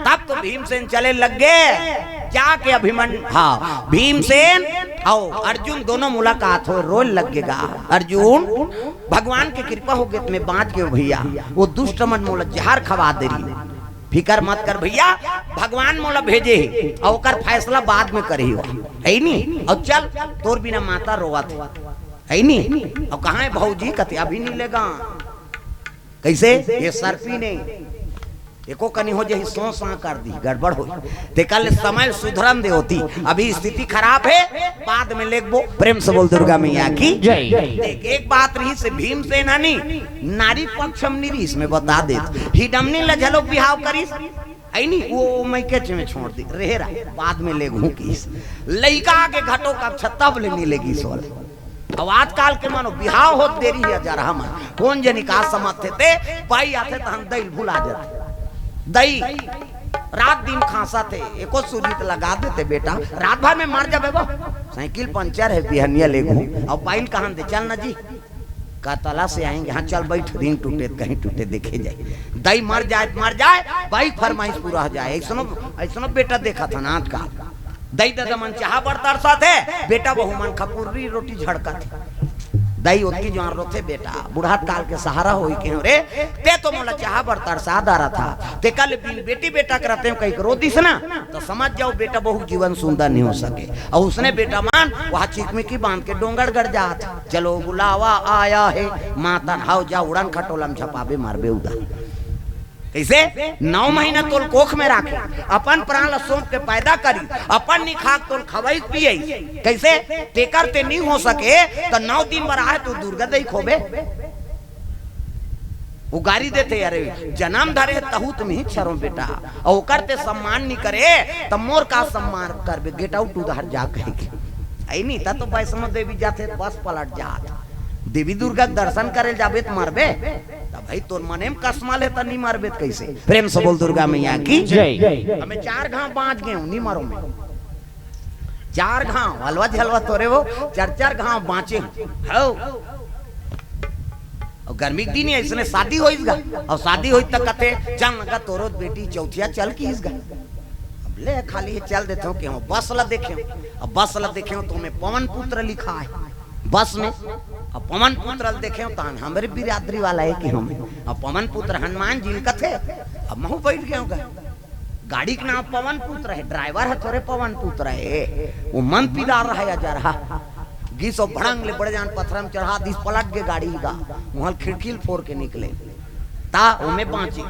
तब तो भीमसेन चले लग गे। जाके अभिमन-, हाँ, भीमसेन अउ अर्जुन दोनों मुलाकात होय, रोए लग गे गा। अर्जुन, भगवान के कृपा होगे त मैं बाँच गेंव भइया, वो दुष्ट मन मोला जहर खवा दे रहिस। फिकर मत कर भइया, भगवान मोला भेजे हे, अउ ओकर फैसला बाद में करही, हे नी? अउ चल, तोर बिना माता रोवत हे, हे नी? अउ कहाँ हे भौजी? कथे, "अभी नइ लेगंव।" कइसे? ये सरपी नइ, एको कनी हो जाही, सौं सां कर दिही, गड़बड़ होही। तेकर ले समय सुधरन दे ओती, अभी स्थिति खराब हे, बाद में लेगबो। प्रेम से बोल दुर्गा मैया की जय। देख, एक बात रहिस हे, भीमसेन ह नी, नारी पक्ष म नी रहिस, मैं बता देत। हिडमनी ल घलो बिहाव करिस, हे नी, वो मइकेच में छोड़ दिस, रहे रहा, बाद में लेगहूँ कहिस। लइका आगे घटो कब छत्ता बोले नी लेगिस ओला। अउ आजकाल के मानो बिहाव होत देरी हे, जरहा मन। कोन जनी का समझथे ते, बाई आथे तहन दई ल भुला जाथे। दई रात दिन खांसथे, एको सूजी त लगा देते बेटा, रात भर में मर जाबे वो। साइकिल पंचर हे, बिहनिया लेगहूँ, अउ बाई ल कहन दे, "चल ना जी।" कतला से आएंगे, हाँ, चल बैठ, रिंग टूटे त कहीं टूटे, देखे जाए। दई मर जाए त मर जाए, बाई फरमाइश पूरा हो जाए। अइसनो, अइसनो बेटा देखत हन आजकाल। दई ददा मन चाहा बर तरसत हे, बेटा बहू मन खपुर्री रोटी झड़कत हे। दई ओतकी जुवार रोथे, "बेटा, बुढ़त काल के सहारा होई के हो रे, ते तो मोला चाहा बर तरसा डारत हस, तेकर ले बिन बेटी बेटा के रतेंव," कहिके रो दिस ना, त समझ जाओ बेटा बहू के जीवन सुंदर नहीं हो सके। अउ उसने बेटा मन वहाँ चिकमिकी बांध के डोंगरगढ़ जात हे। चलो बुलावा आया है, मातन हव जा उड़न खटोला म झपाबे मारबे उदा। कइसे? नौ महीना तोल कोख में राखे, अपन प्राण ल सौंप के पैदा करी, अपन निखाक तोल खवई पियई। कइसे? तेकर ते नी हो सके, त नौ दिन बर आए तू दुर्गा दई खोबे। वो गारी देथे, "अरे, जनम धरे तहू तुम ही छरो बेटा, अउ ओकर ते सम्मान नी करे, त मोर का सम्मान करबे? Get out उधर जा," कहिके। अइ नी, त तो वैष्णो देवी जाथे, बस पलट जात। देवी दुर्गा के दर्शन करे जाबे त मरबे, त भाई तोर मने में कसमा ले त नी मरबे त कइसे? प्रेम से बोल दुर्गा मैया की जय। हमें चार घाव बाँच गेंव, नी मरो में। चार घाव, हलवा झलवा तोरे वो, चार चार घाव बाँचे हव। अउ गर्मी के दिन हे, अइसने शादी होइस गा, अउ शादी होइस त कथे, "चल न गा, तोरो बेटी चौथिया चल किहिस गा।" अब ले खाली हे चल देथंव केहेंव, बस ला देखेंव, अब बस ला देखेंव त ओमे पवन पुत्र लिखाय हे बस में, अब पवन पुत्र ला देखेंव त हमरे बिरादरी वाला हे केहेंव, अब पवन पुत्र हनुमान जी ल कथे, अब महूँ बइठ गेंव गा। गाड़ी के नाम पवन पुत्र हे, driver ह थोरे पवन पुत्र हे, वो मन पिदार रहा या जरहा। गिस अउ भड़ंग ले बड़े जान पथरा में चढ़ा दिस, पलट गे गाड़ी गा, उहाँ ले खिड़की ल फोर के निकले। त ओमे बाँचे।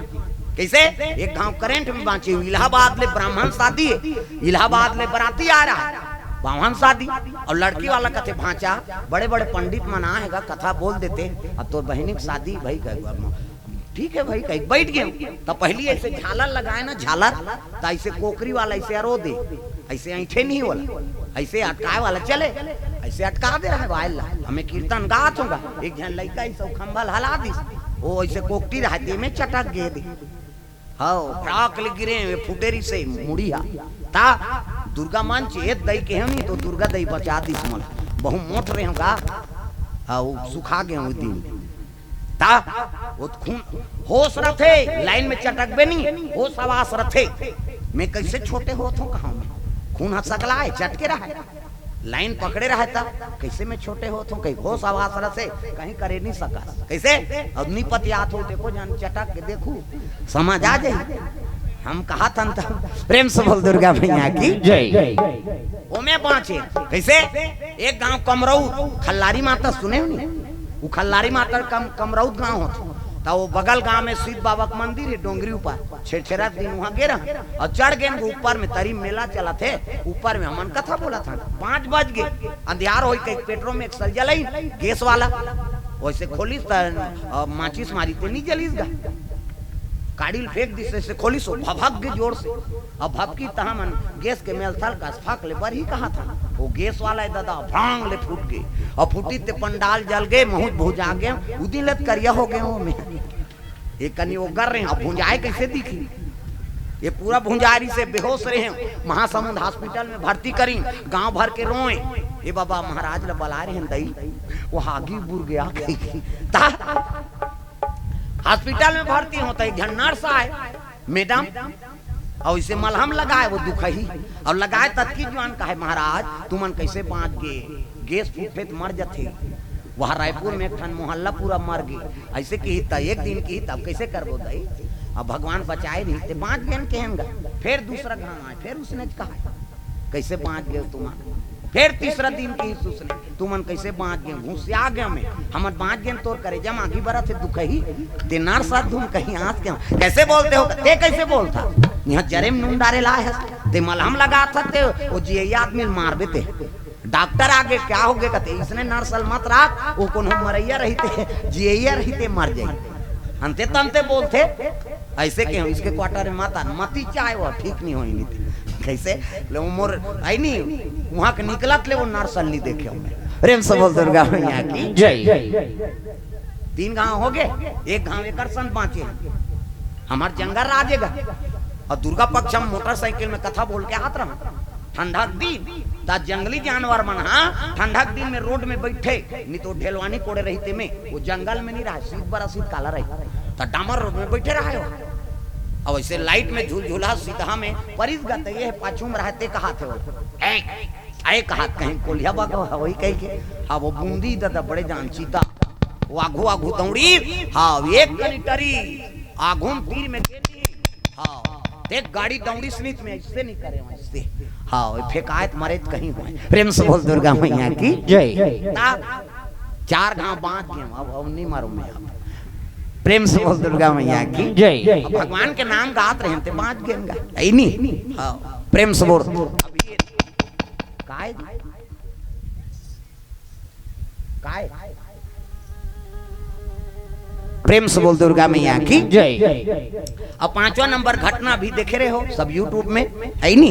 कइसे? एक घाव current में बाँचे। इलाहाबाद ले ब्राह्मण शादी हे, इलाहाबाद ले बराती आ रहा हे, बाम्हन शादी, अउ लड़की वाला कथे, "भाँचा, बड़े बड़े पंडित मन आए हे गा, कथा बोल देते, अब तोर बहिनी के शादी भई कहे।" ठीक हे भई, कहिके बइठ गेंव। त पहिली अइसे झालर लगाय न, झालर, त अइसे कोकरी वाला अइसे अरो दे, अइसे अइँठे नहीं वाला, अइसे अटकाय वाला चले, अइसे अटका दे रहा हे वायल ला। हमें कीर्तन गात हों गा, एक झन लइका अइसे खंभा ल हला दिस, वो अइसे कोकटी रहा हे, तेमे चटक गे दे। हव, भड़ाक ले गिरे, वे फूटे रहिसे मुड़ी हा। त दुर्गा मंच, ए दई केहेंव नी, त दुर्गा दई बचा दिस मोला। बहुत मोट रहेंव गा, हव, सुखा गेंव ओ दिन। त वो खून, होस रथे, लाइन में चटकबे नी, होस हवास रथे। मैं कइसे छोटे होत हों, कहाँ में? खून ह सकलाय, चटके रहा हे। लाइन पकड़े रहा हे त, कइसे मैं छोटे होत हों, कहीं होस हवास रथे, कहीं करे नी सकस। कइसे? अब नी पतियात हों, त एको झन चटक के देखहू, समझ आ जाही। हम कहत हन त, प्रेम से बोल दुर्गा मैया की जय। ओमे बाँचे। कइसे? एक गांव कमरौद, खल्लारी माता सुने हो नी? वो खल्लारी माता कम, कमरौद गांव होथे। त वो बगल गांव में शिव बाबा के मंदिर हे, डोंगरी ऊपर। छेरछेरा दिन उहाँ गे रहन अउ चढ़ गेन ऊपर में, तरी मेला चलत हे, ऊपर में हमन कथा बोलत हन। पाँच बज गे, अंधियार होई, कहिके पेट्रोल में एक सलजा लइन, गैस वाला। वइसे खोलिस त, अ, माचिस मारी ते नी जलिस गा। काड़ी ल फेंक दिस, अइसे खोलिस, वो भभक गे जोर से। अब भभकी त हमन गैस के मेलथल कस फक ले बरही कहत हन। वो गैस वाला हे ददा, भांग ले फूट गे। अउ फूटी ते पंडाल जल गे, महूँ भुंजा गेंव, उदिन ले त करिया हो गेंव मैं। एक कनी ओगर रहे, अब भुंजाय कइसे दिखही? ये पूरा भुंजाय रहिसे, बेहोस रहे, महासमुंद hospital में भर्ती करिन, गांव भर के रोए, "ए बाबा, महाराज ल बलाय रहेन दई, वो आगी बुर गे" कहिके। त hospital में भर्ती हों त एक झन nurse आय, madam, अउ अइसे मलहम लगाय वो दुखही, अउ लगाय त अतकी जुवार कहय, "महाराज, तुमन कइसे बाँच गे? गैस फूटथे त मर जथे।" वहाँ रायपुर में एक ठन मोहल्ला पूरा मर गे। अइसे किही त एक दिन किही, तब कइसे करबो दई? अब भगवान बचाय रहिस ते बाँच गेन केहेन गा। फेर दूसरा घाव आय, फेर उसने कहय, "कइसे बाँच गेव तुमन?" फेर तीसरा दिन किहिस उसने, "तुमन कइसे बाँच गेव? घुसिया गेंव मैं, हमन बाँच गेन, तोर करेजा म आगी बरत हे दुखही, ते nurse हस धुन कहीं आँच के।" "कइसे बोलते हो? ते कइसे बोलथा? इहाँ जरे में नून डारे ल आय हस, ते मलहम लगाथा, ते वो जियइया आदमी ल मारबे ते।" डॉक्टर आगे, "क्या हो गे?" कथे, "इसने nurse ल मत राख, वो कोनो मरइया रहिते, जियइया रहिते मर जाही।" अंते तंते बोलथे, अइसे केहेंव, "इसके quarter में मत आन, मती चाय वो ठीक नहीं होई नहीं।" कइसे? ले वो मोर, अइ नी, उहाँ के निकलत ले वो nurse ल नी देखेंव मैं। प्रेम से बोल दुर्गा मैया की जय। तीन घाव हो गे, एक घाव एकर संग बाँचे। हमर जंगल राज हे गा। अउ दुर्गा पक्ष हम मोटरसाइकिल में कथा बोल के आत रहन। ठंडा के दिन, त जंगली जानवर मन ह ठंडा के दिन में रोड में बइठे, नी तो ढेलवानी कोड़े रहिते में, वो जंगल में नी रहय, शीत बरस शीत काला रही, त डामर रोड में बइठे रहय। अब अइसे लाइट में झुलझुला सीधा में परिस गा, त ये पाछू में रहय ते कहत हे वो, "ए, ए," कहत कहीं कोलिया बग हवई कहिके। हाँ, वो बूंदी ददा बड़े जान चीता, वो आघू आघू दौड़ी, हाँ, एक कनी टरी, आघू में तीर में गेंदी, हाँ, देख गाड़ी दौड़ी सनित में अइसे नी करे, अइसे। हाँ, वो फेंकाय त मरे त कहीं होय। प्रेम से बोल दुर्गा मैया की जय। त चार घाव बाँच गेंव, अब, अब नी मरो मैं अब। प्रेम से बोल दुर्गा मैया की। जय। अब भगवान के नाम गात रहे ते बाँच गेन गा, है नी? हाँ, प्रेम से बोल। अब ये काय? काय? प्रेम से बोल दुर्गा मैया की। जय। अब पांचवा नंबर घटना भी देखे रहे हो सब YouTube में, है नी?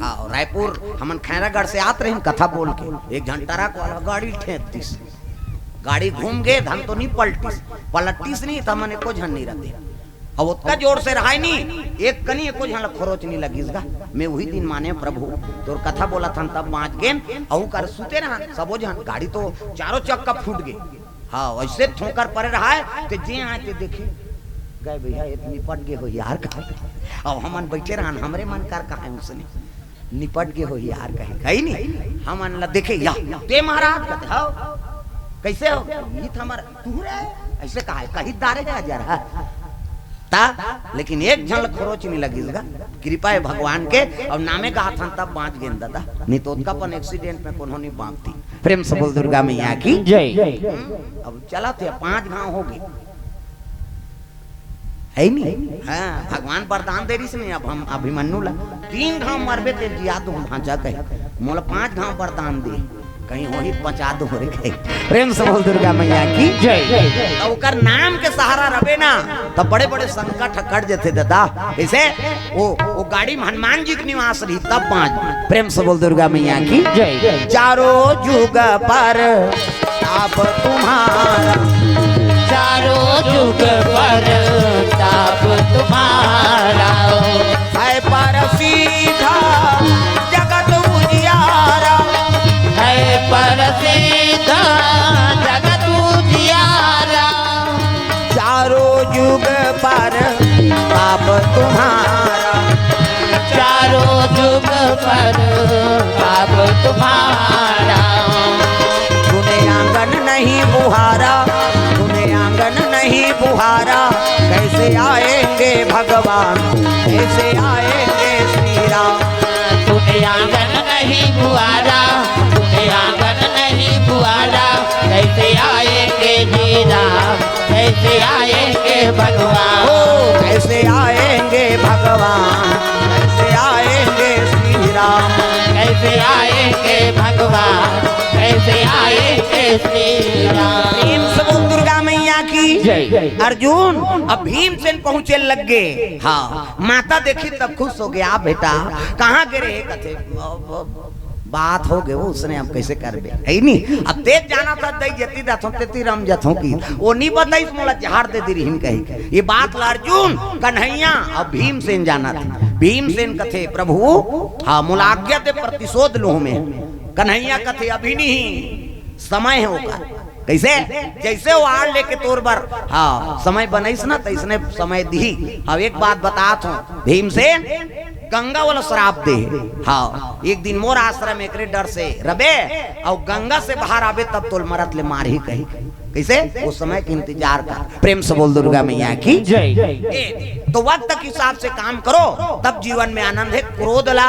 हाँ, रायपुर हमन खैरागढ़ से आत रहे कथा बोल के, एक झन ट्रक वाला गाड़ी ठेंक दिस, गाड़ी घूम गे, धन तो नहीं पलटिस, पलटिस नहीं त हमन एको झन नहीं रहते। अब ओतका जोर से रहाय नी, एक कनी एको झन ल खरोच नहीं लगिस गा। मैं वही दिन माने प्रभु, तोर कथा बोलत हन तब बाँच गेन, अउ कर सुते रहन सबो झन, गाड़ी तो चारों चक्का फूट गे। हाँ, वैसे ठोकर परे रहाय, ते जे आए ते देखे, गए भैया, ये निपट गे हो यार का। अब हमन बैठे रहन, हमरे मन कर कहा है उसने, निपट गे हो यार कहे, कही नहीं, हमन ला देखे या, ते महाराज कहते, "हव, कैसे हो?" "ये तो हमारा, तू रे?" ऐसे कहा है, कही दारे है जरा। ता, लेकिन एक झन ल खरोच नहीं लगिस गा, कृपा है भगवान के, और नामे गात हन तब बाँच गेन दादा, नहीं तो ओतका अपन accident में कोनो नहीं बाँचती। प्रेम से बोल दुर्गा मैया की। जय। अब चला थे, पांच घाव हो गए, है नी? हाँ, भगवान वरदान दे रहिस नहीं, अब हम अभिमन्यु ला तीन घाव मरबे ते जिया दो भांचा कहे, मोला पांच घाव वरदान दे, कहीं होही बचा दो रे कहे। प्रेम से बोल दुर्गा मैया की। जय। तो ओकर नाम के सहारा रबे ना, तब बड़े बड़े संकट ह कट जथे दादा। कैसे? वो, वो गाड़ी में हनुमान जी के निवास रही तब बाँच। प्रेम से बोल दुर्गा मैया की। जय। चारों जुग पर ताप तुम्हारा, चारों जुग पर ताप तुम्हारा, है पर सीधा जगत उजियारा, है पर सीधा जगत उजियारा। चारों जुग पर ताप तुम्हारा, चारों जुग पर ताप तुम्हारा। तूने आंगन नहीं बुहारा, तूने आंगन नहीं बुहारा, कैसे आएंगे भगवान, कैसे आएंगे श्री राम? तूने आंगन नहीं बुहारा, तूने आंगन नहीं बुहारा, कैसे आएंगे जी राम, कैसे आएंगे भगवान? ओ, कैसे आएंगे भगवान, कैसे आएंगे श्री राम? कैसे आएंगे भगवान, कैसे आएंगे श्री राम? प्रेम से बोल दुर्गा मैया की। जय। अर्जुन, अब भीमसेन पहुंचे लग गए। हाँ, माता देखी तब खुश हो गया, "बेटा, कहाँ गे रहे?" कथे, "बात हो गए वो, उसने हम कैसे करबे, है नी? अब तेज जाना था, दई जती जाथों, तेती राम जाथों की, वो नहीं बताई तो मोला जहर दे दी रिहिन," कही। ये बात ला अर्जुन, कन्हैया और भीमसेन जाना था। भीमसेन कथे, "प्रभु, हाँ, मोला आज्ञा दे, प्रतिशोध लूँ मैं।" कन्हैया कथे, "अभी नहीं, समय है ओकर।" कैसे? जैसे वो आड़ लेके तोर बर, हाँ, समय बनइस ना, तैसने समय दिही। अब एक बात बतात हूँ, भीमसेन गंगा वाला श्राप दे हे। हाँ, एक दिन मोर आश्रम एकरे डर से रबे, और गंगा से बाहर आबे तब तोल मरत ले मारही कही। कैसे? वो समय के इंतजार कर। प्रेम से बोल दुर्गा मैया की। जय। ए, तो वक्त के हिसाब से काम करो, तब जीवन में आनंद है। क्रोध ला,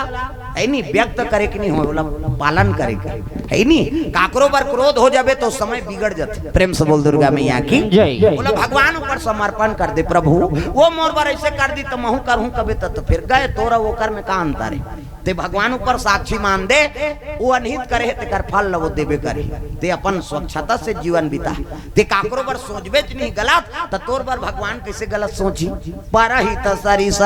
है नी, व्यक्त करे के नहीं हो, बोला पालन करे के, है नी? काकरो बर क्रोध हो जाबे तो समय बिगड़ जाथे। प्रेम से बोल दुर्गा मैया की। जय। बोला भगवान ऊपर समर्पण कर दे, "प्रभु, वो मोर बर ऐसे कर दी तो महू करहूँ कबे तो, तो फिर गए तोरा ओकर में का अंतर है?" ते भगवान ऊपर साक्षी मान दे, वो अनहित करे हे, तेकर फल ल वो देबे करही। ते अपन स्वच्छता से जीवन बिता, ते काकरो बर सोचबेच नहीं गलत, त तोर बर भगवान कैसे गलत सोची? परहित सरिस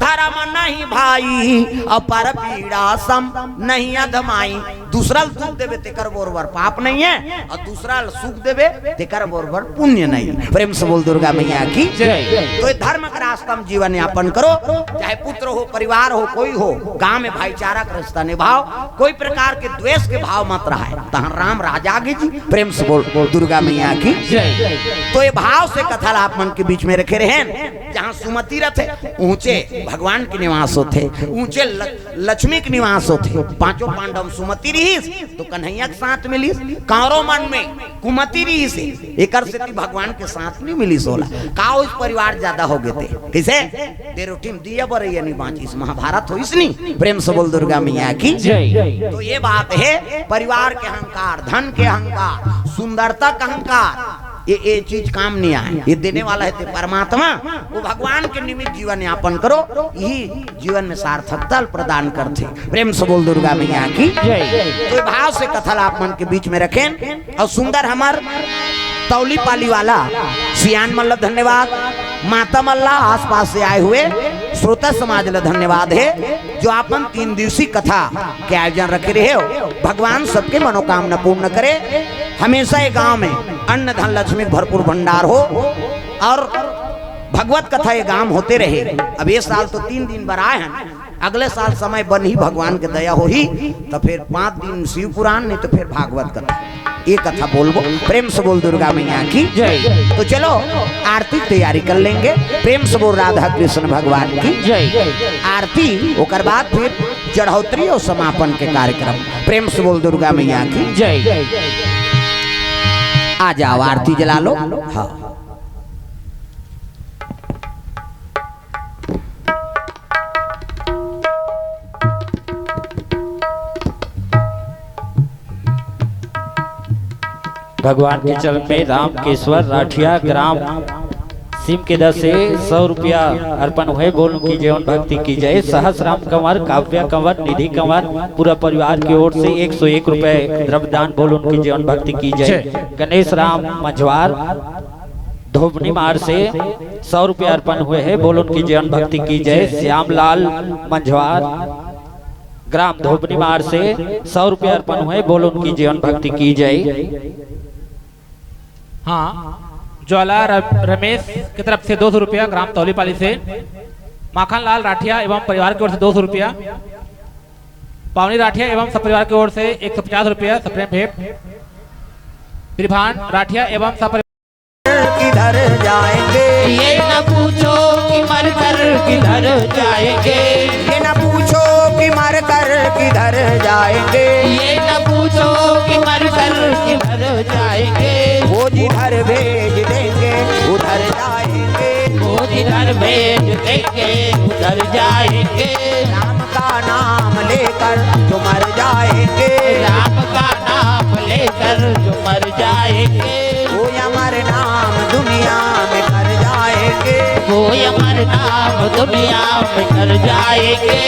धर्म नहीं भाई, और पर पीड़ा सम नहीं अधमाई। दूसरा ल सुख देबे, तेकर बरोबर पाप नहीं है, और दूसरा ल सुख देबे, तेकर बरोबर पुण्य नहीं है। प्रेम से बोल दुर्गा मैया की। जय। तो ये धर्म के रास्ता में जीवन यापन करो, चाहे पुत्र हो, परिवार हो, कोई हो, गांव में भाईचारा के रिश्ता निभाओ, कोई प्रकार के द्वेष के भाव मत रहाय। तहां राम राज आगे जी। प्रेम से बोल, बोल दुर्गा मैया की। जय। तो ये भाव से कथा ला आप मन के बीच में रखे रहेन। जहां सुमति रथे, ऊंचे भगवान के निवास होथे, ऊंचे ल-, लक्ष्मी के निवास होथे। पांचों पांडव सुमति रहिस तो कन्हैया के साथ मिलिस, कौरव मन में कुमति रहिस हे, एकर सेती भगवान के साथ नहीं मिलिस ओला। का उस परिवार ज्यादा हो गए थे? कैसे? दे रोटी में दिया बरैया नहीं बांचिस, महाभारत होइस नहीं। प्रेम से बोल दुर्गा मैया की। जय। तो ये बात है, परिवार के अहंकार, धन के अहंकार, सुंदरता का अहंकार, ये ये चीज काम नहीं आए। ये देने वाला है ते परमात्मा। वो भगवान के निमित्त जीवन यापन करो, यही जीवन में सार्थकता प्रदान करथे। प्रेम से बोल दुर्गा मैया की। जय। तो ये भाव से कथा ला आप मन के बीच में रखें। और सुंदर हमर तौली पाली वाला सियान मन ला धन्यवाद, माता मन ला, आसपास से आए हुए श्रोता समाज ला धन्यवाद है, जो आपन तीन दिवसीय कथा के आयोजन रखे रहे हो। भगवान सबके मनोकामना पूर्ण करे। हमेशा ये गांव में अन्न धन लक्ष्मी के भरपूर भंडार हो और भगवत कथा ये गांव होते रहे। अब ये साल तो तीन दिन बर आए हैं, अगले साल समय बनही, भगवान के दया होही तो फिर पांच दिन शिव पुराण, नहीं तो फिर भागवत कथा, ये कथा बोलबो। प्रेम से बोल दुर्गा मैया की। जय। तो चलो, आरती की तैयारी कर लेंगे। प्रेम से बोल राधा कृष्ण भगवान की। जय। आरती, ओकर बाद फिर चढ़ौतरी और समापन के कार्यक्रम। प्रेम से बोल दुर्गा मैया की। जय। आ जाओ, आरती जला लो। हाँ। भगवान के चरण में रामकेश्वर राठिया, ग्राम सिमकेदा से सौ रुपया अर्पण हुए। बोल उनकी जीवन भक्ति की जय। सहस राम कंवर, काव्या कंवर, निधि कंवर, पूरा परिवार की ओर से एक सौ एक रुपए द्रव्य दान। बोल उनकी जीवन भक्ति की जय। जय। गणेश राम मंझवार, धोबनी मार से सौ रुपया अर्पण हुए हैं। बोल उनकी जीवन भक्ति की जय। श्यामलाल मंझवार, ग्राम धोबनी मार से सौ रुपया अर्पण हुए। बोल उनकी जीवन भक्ति की जय। हाँ, ज्वाला र-, रमेश की तरफ से दो सौ रुपया, ग्राम तौलीपाली से। माखन लाल राठिया एवं परिवार की ओर से दो सौ रुपया। पावनी राठिया एवं सपरिवार की ओर से एक सौ पचास रुपया। सप्रेम भेंट। त्रिभान राठिया एवं सपरिवार। किधर जाएंगे? ये न पूछो कि मरकर किधर जाएंगे। ये न पूछो कि मरकर किधर जाएंगे। ये न पूछो कि मरकर किधर जाएंगे। वो जिधर भेज देंगे, उधर जाएंगे। वो जिधर भेज देंगे, उधर जाएंगे। राम का नाम लेकर जो मर जाएंगे। राम का नाम लेकर जो मर जाएंगे। वो अमर नाम दुनिया में कर जाएंगे। वो अमर नाम दुनिया में कर जाएंगे।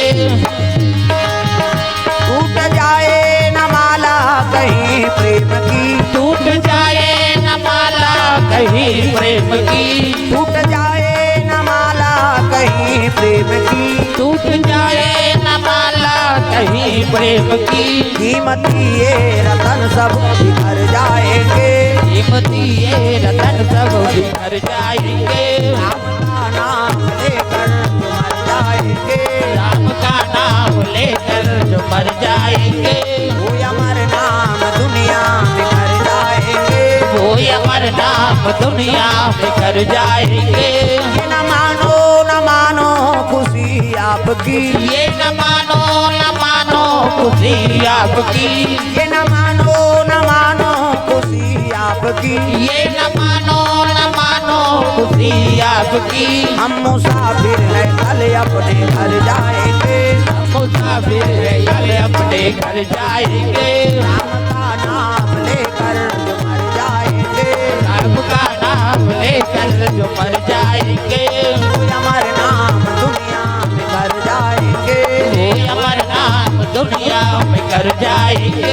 टूट जाए न माला कहीं प्रेम की। टूट जाए न माला कहीं प्रेम की। टूट जाए न माला कहीं प्रेम की। टूट जाए न माला कहीं प्रेम की। कीमती ये रतन सब बिखर जाएंगे। कीमती ये रतन सब बिखर जाएंगे। राम का नाम लेकर जो मर जाएंगे। राम का नाम लेकर जो मर जाएंगे। वो अमर नाम दुनिया में कर जाएंगे। वो अमर नाम दुनिया में कर जाएंगे। ये न मानो, न मानो खुशी आपकी। ये न मानो, न मानो खुशी आपकी। ये न मानो, न मानो खुशी आपकी। ये न मानो, न मानो खुशी आपकी। हम मुसाफिर हैं, कल अपने घर जाएंगे। हम मुसाफिर हैं, कल अपने घर जाएंगे। राम का नाम लेकर जो मर जाएंगे। राम का नाम लेकर जो मर जाएंगे। वो अमर नाम दुनिया में कर जाएंगे। वो अमर नाम दुनिया में कर जाएंगे।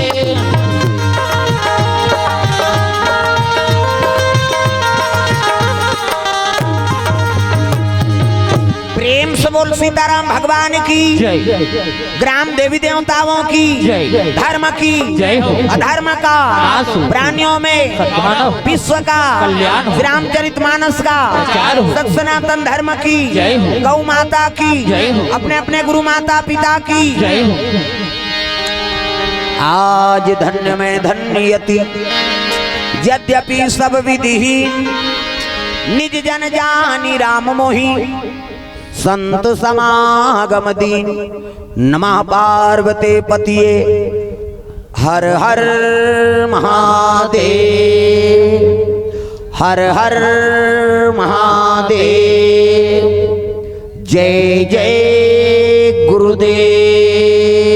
प्रेम से बोल सीताराम भगवान की। जय। ग्राम देवी देवताओं की। जय। धर्म की। जय हो। अधर्म का। नाश हो। प्राणियों में। सद्भाव। विश्व का। कल्याण हो। श्री रामचरित मानस का। प्रचार हो। सत सनातन धर्म की। जय हो। गौ माता की। जय हो। अपने अपने गुरु माता पिता की। जय हो। आज धन्य मैं धन्य यति, यद्यपि सब विधि ही, निज जन जानी राम मोहि, संत समागम दीन। नमः पार्वती पतिये, हर हर महादेव, हर हर महादेव। जय जय गुरुदेव।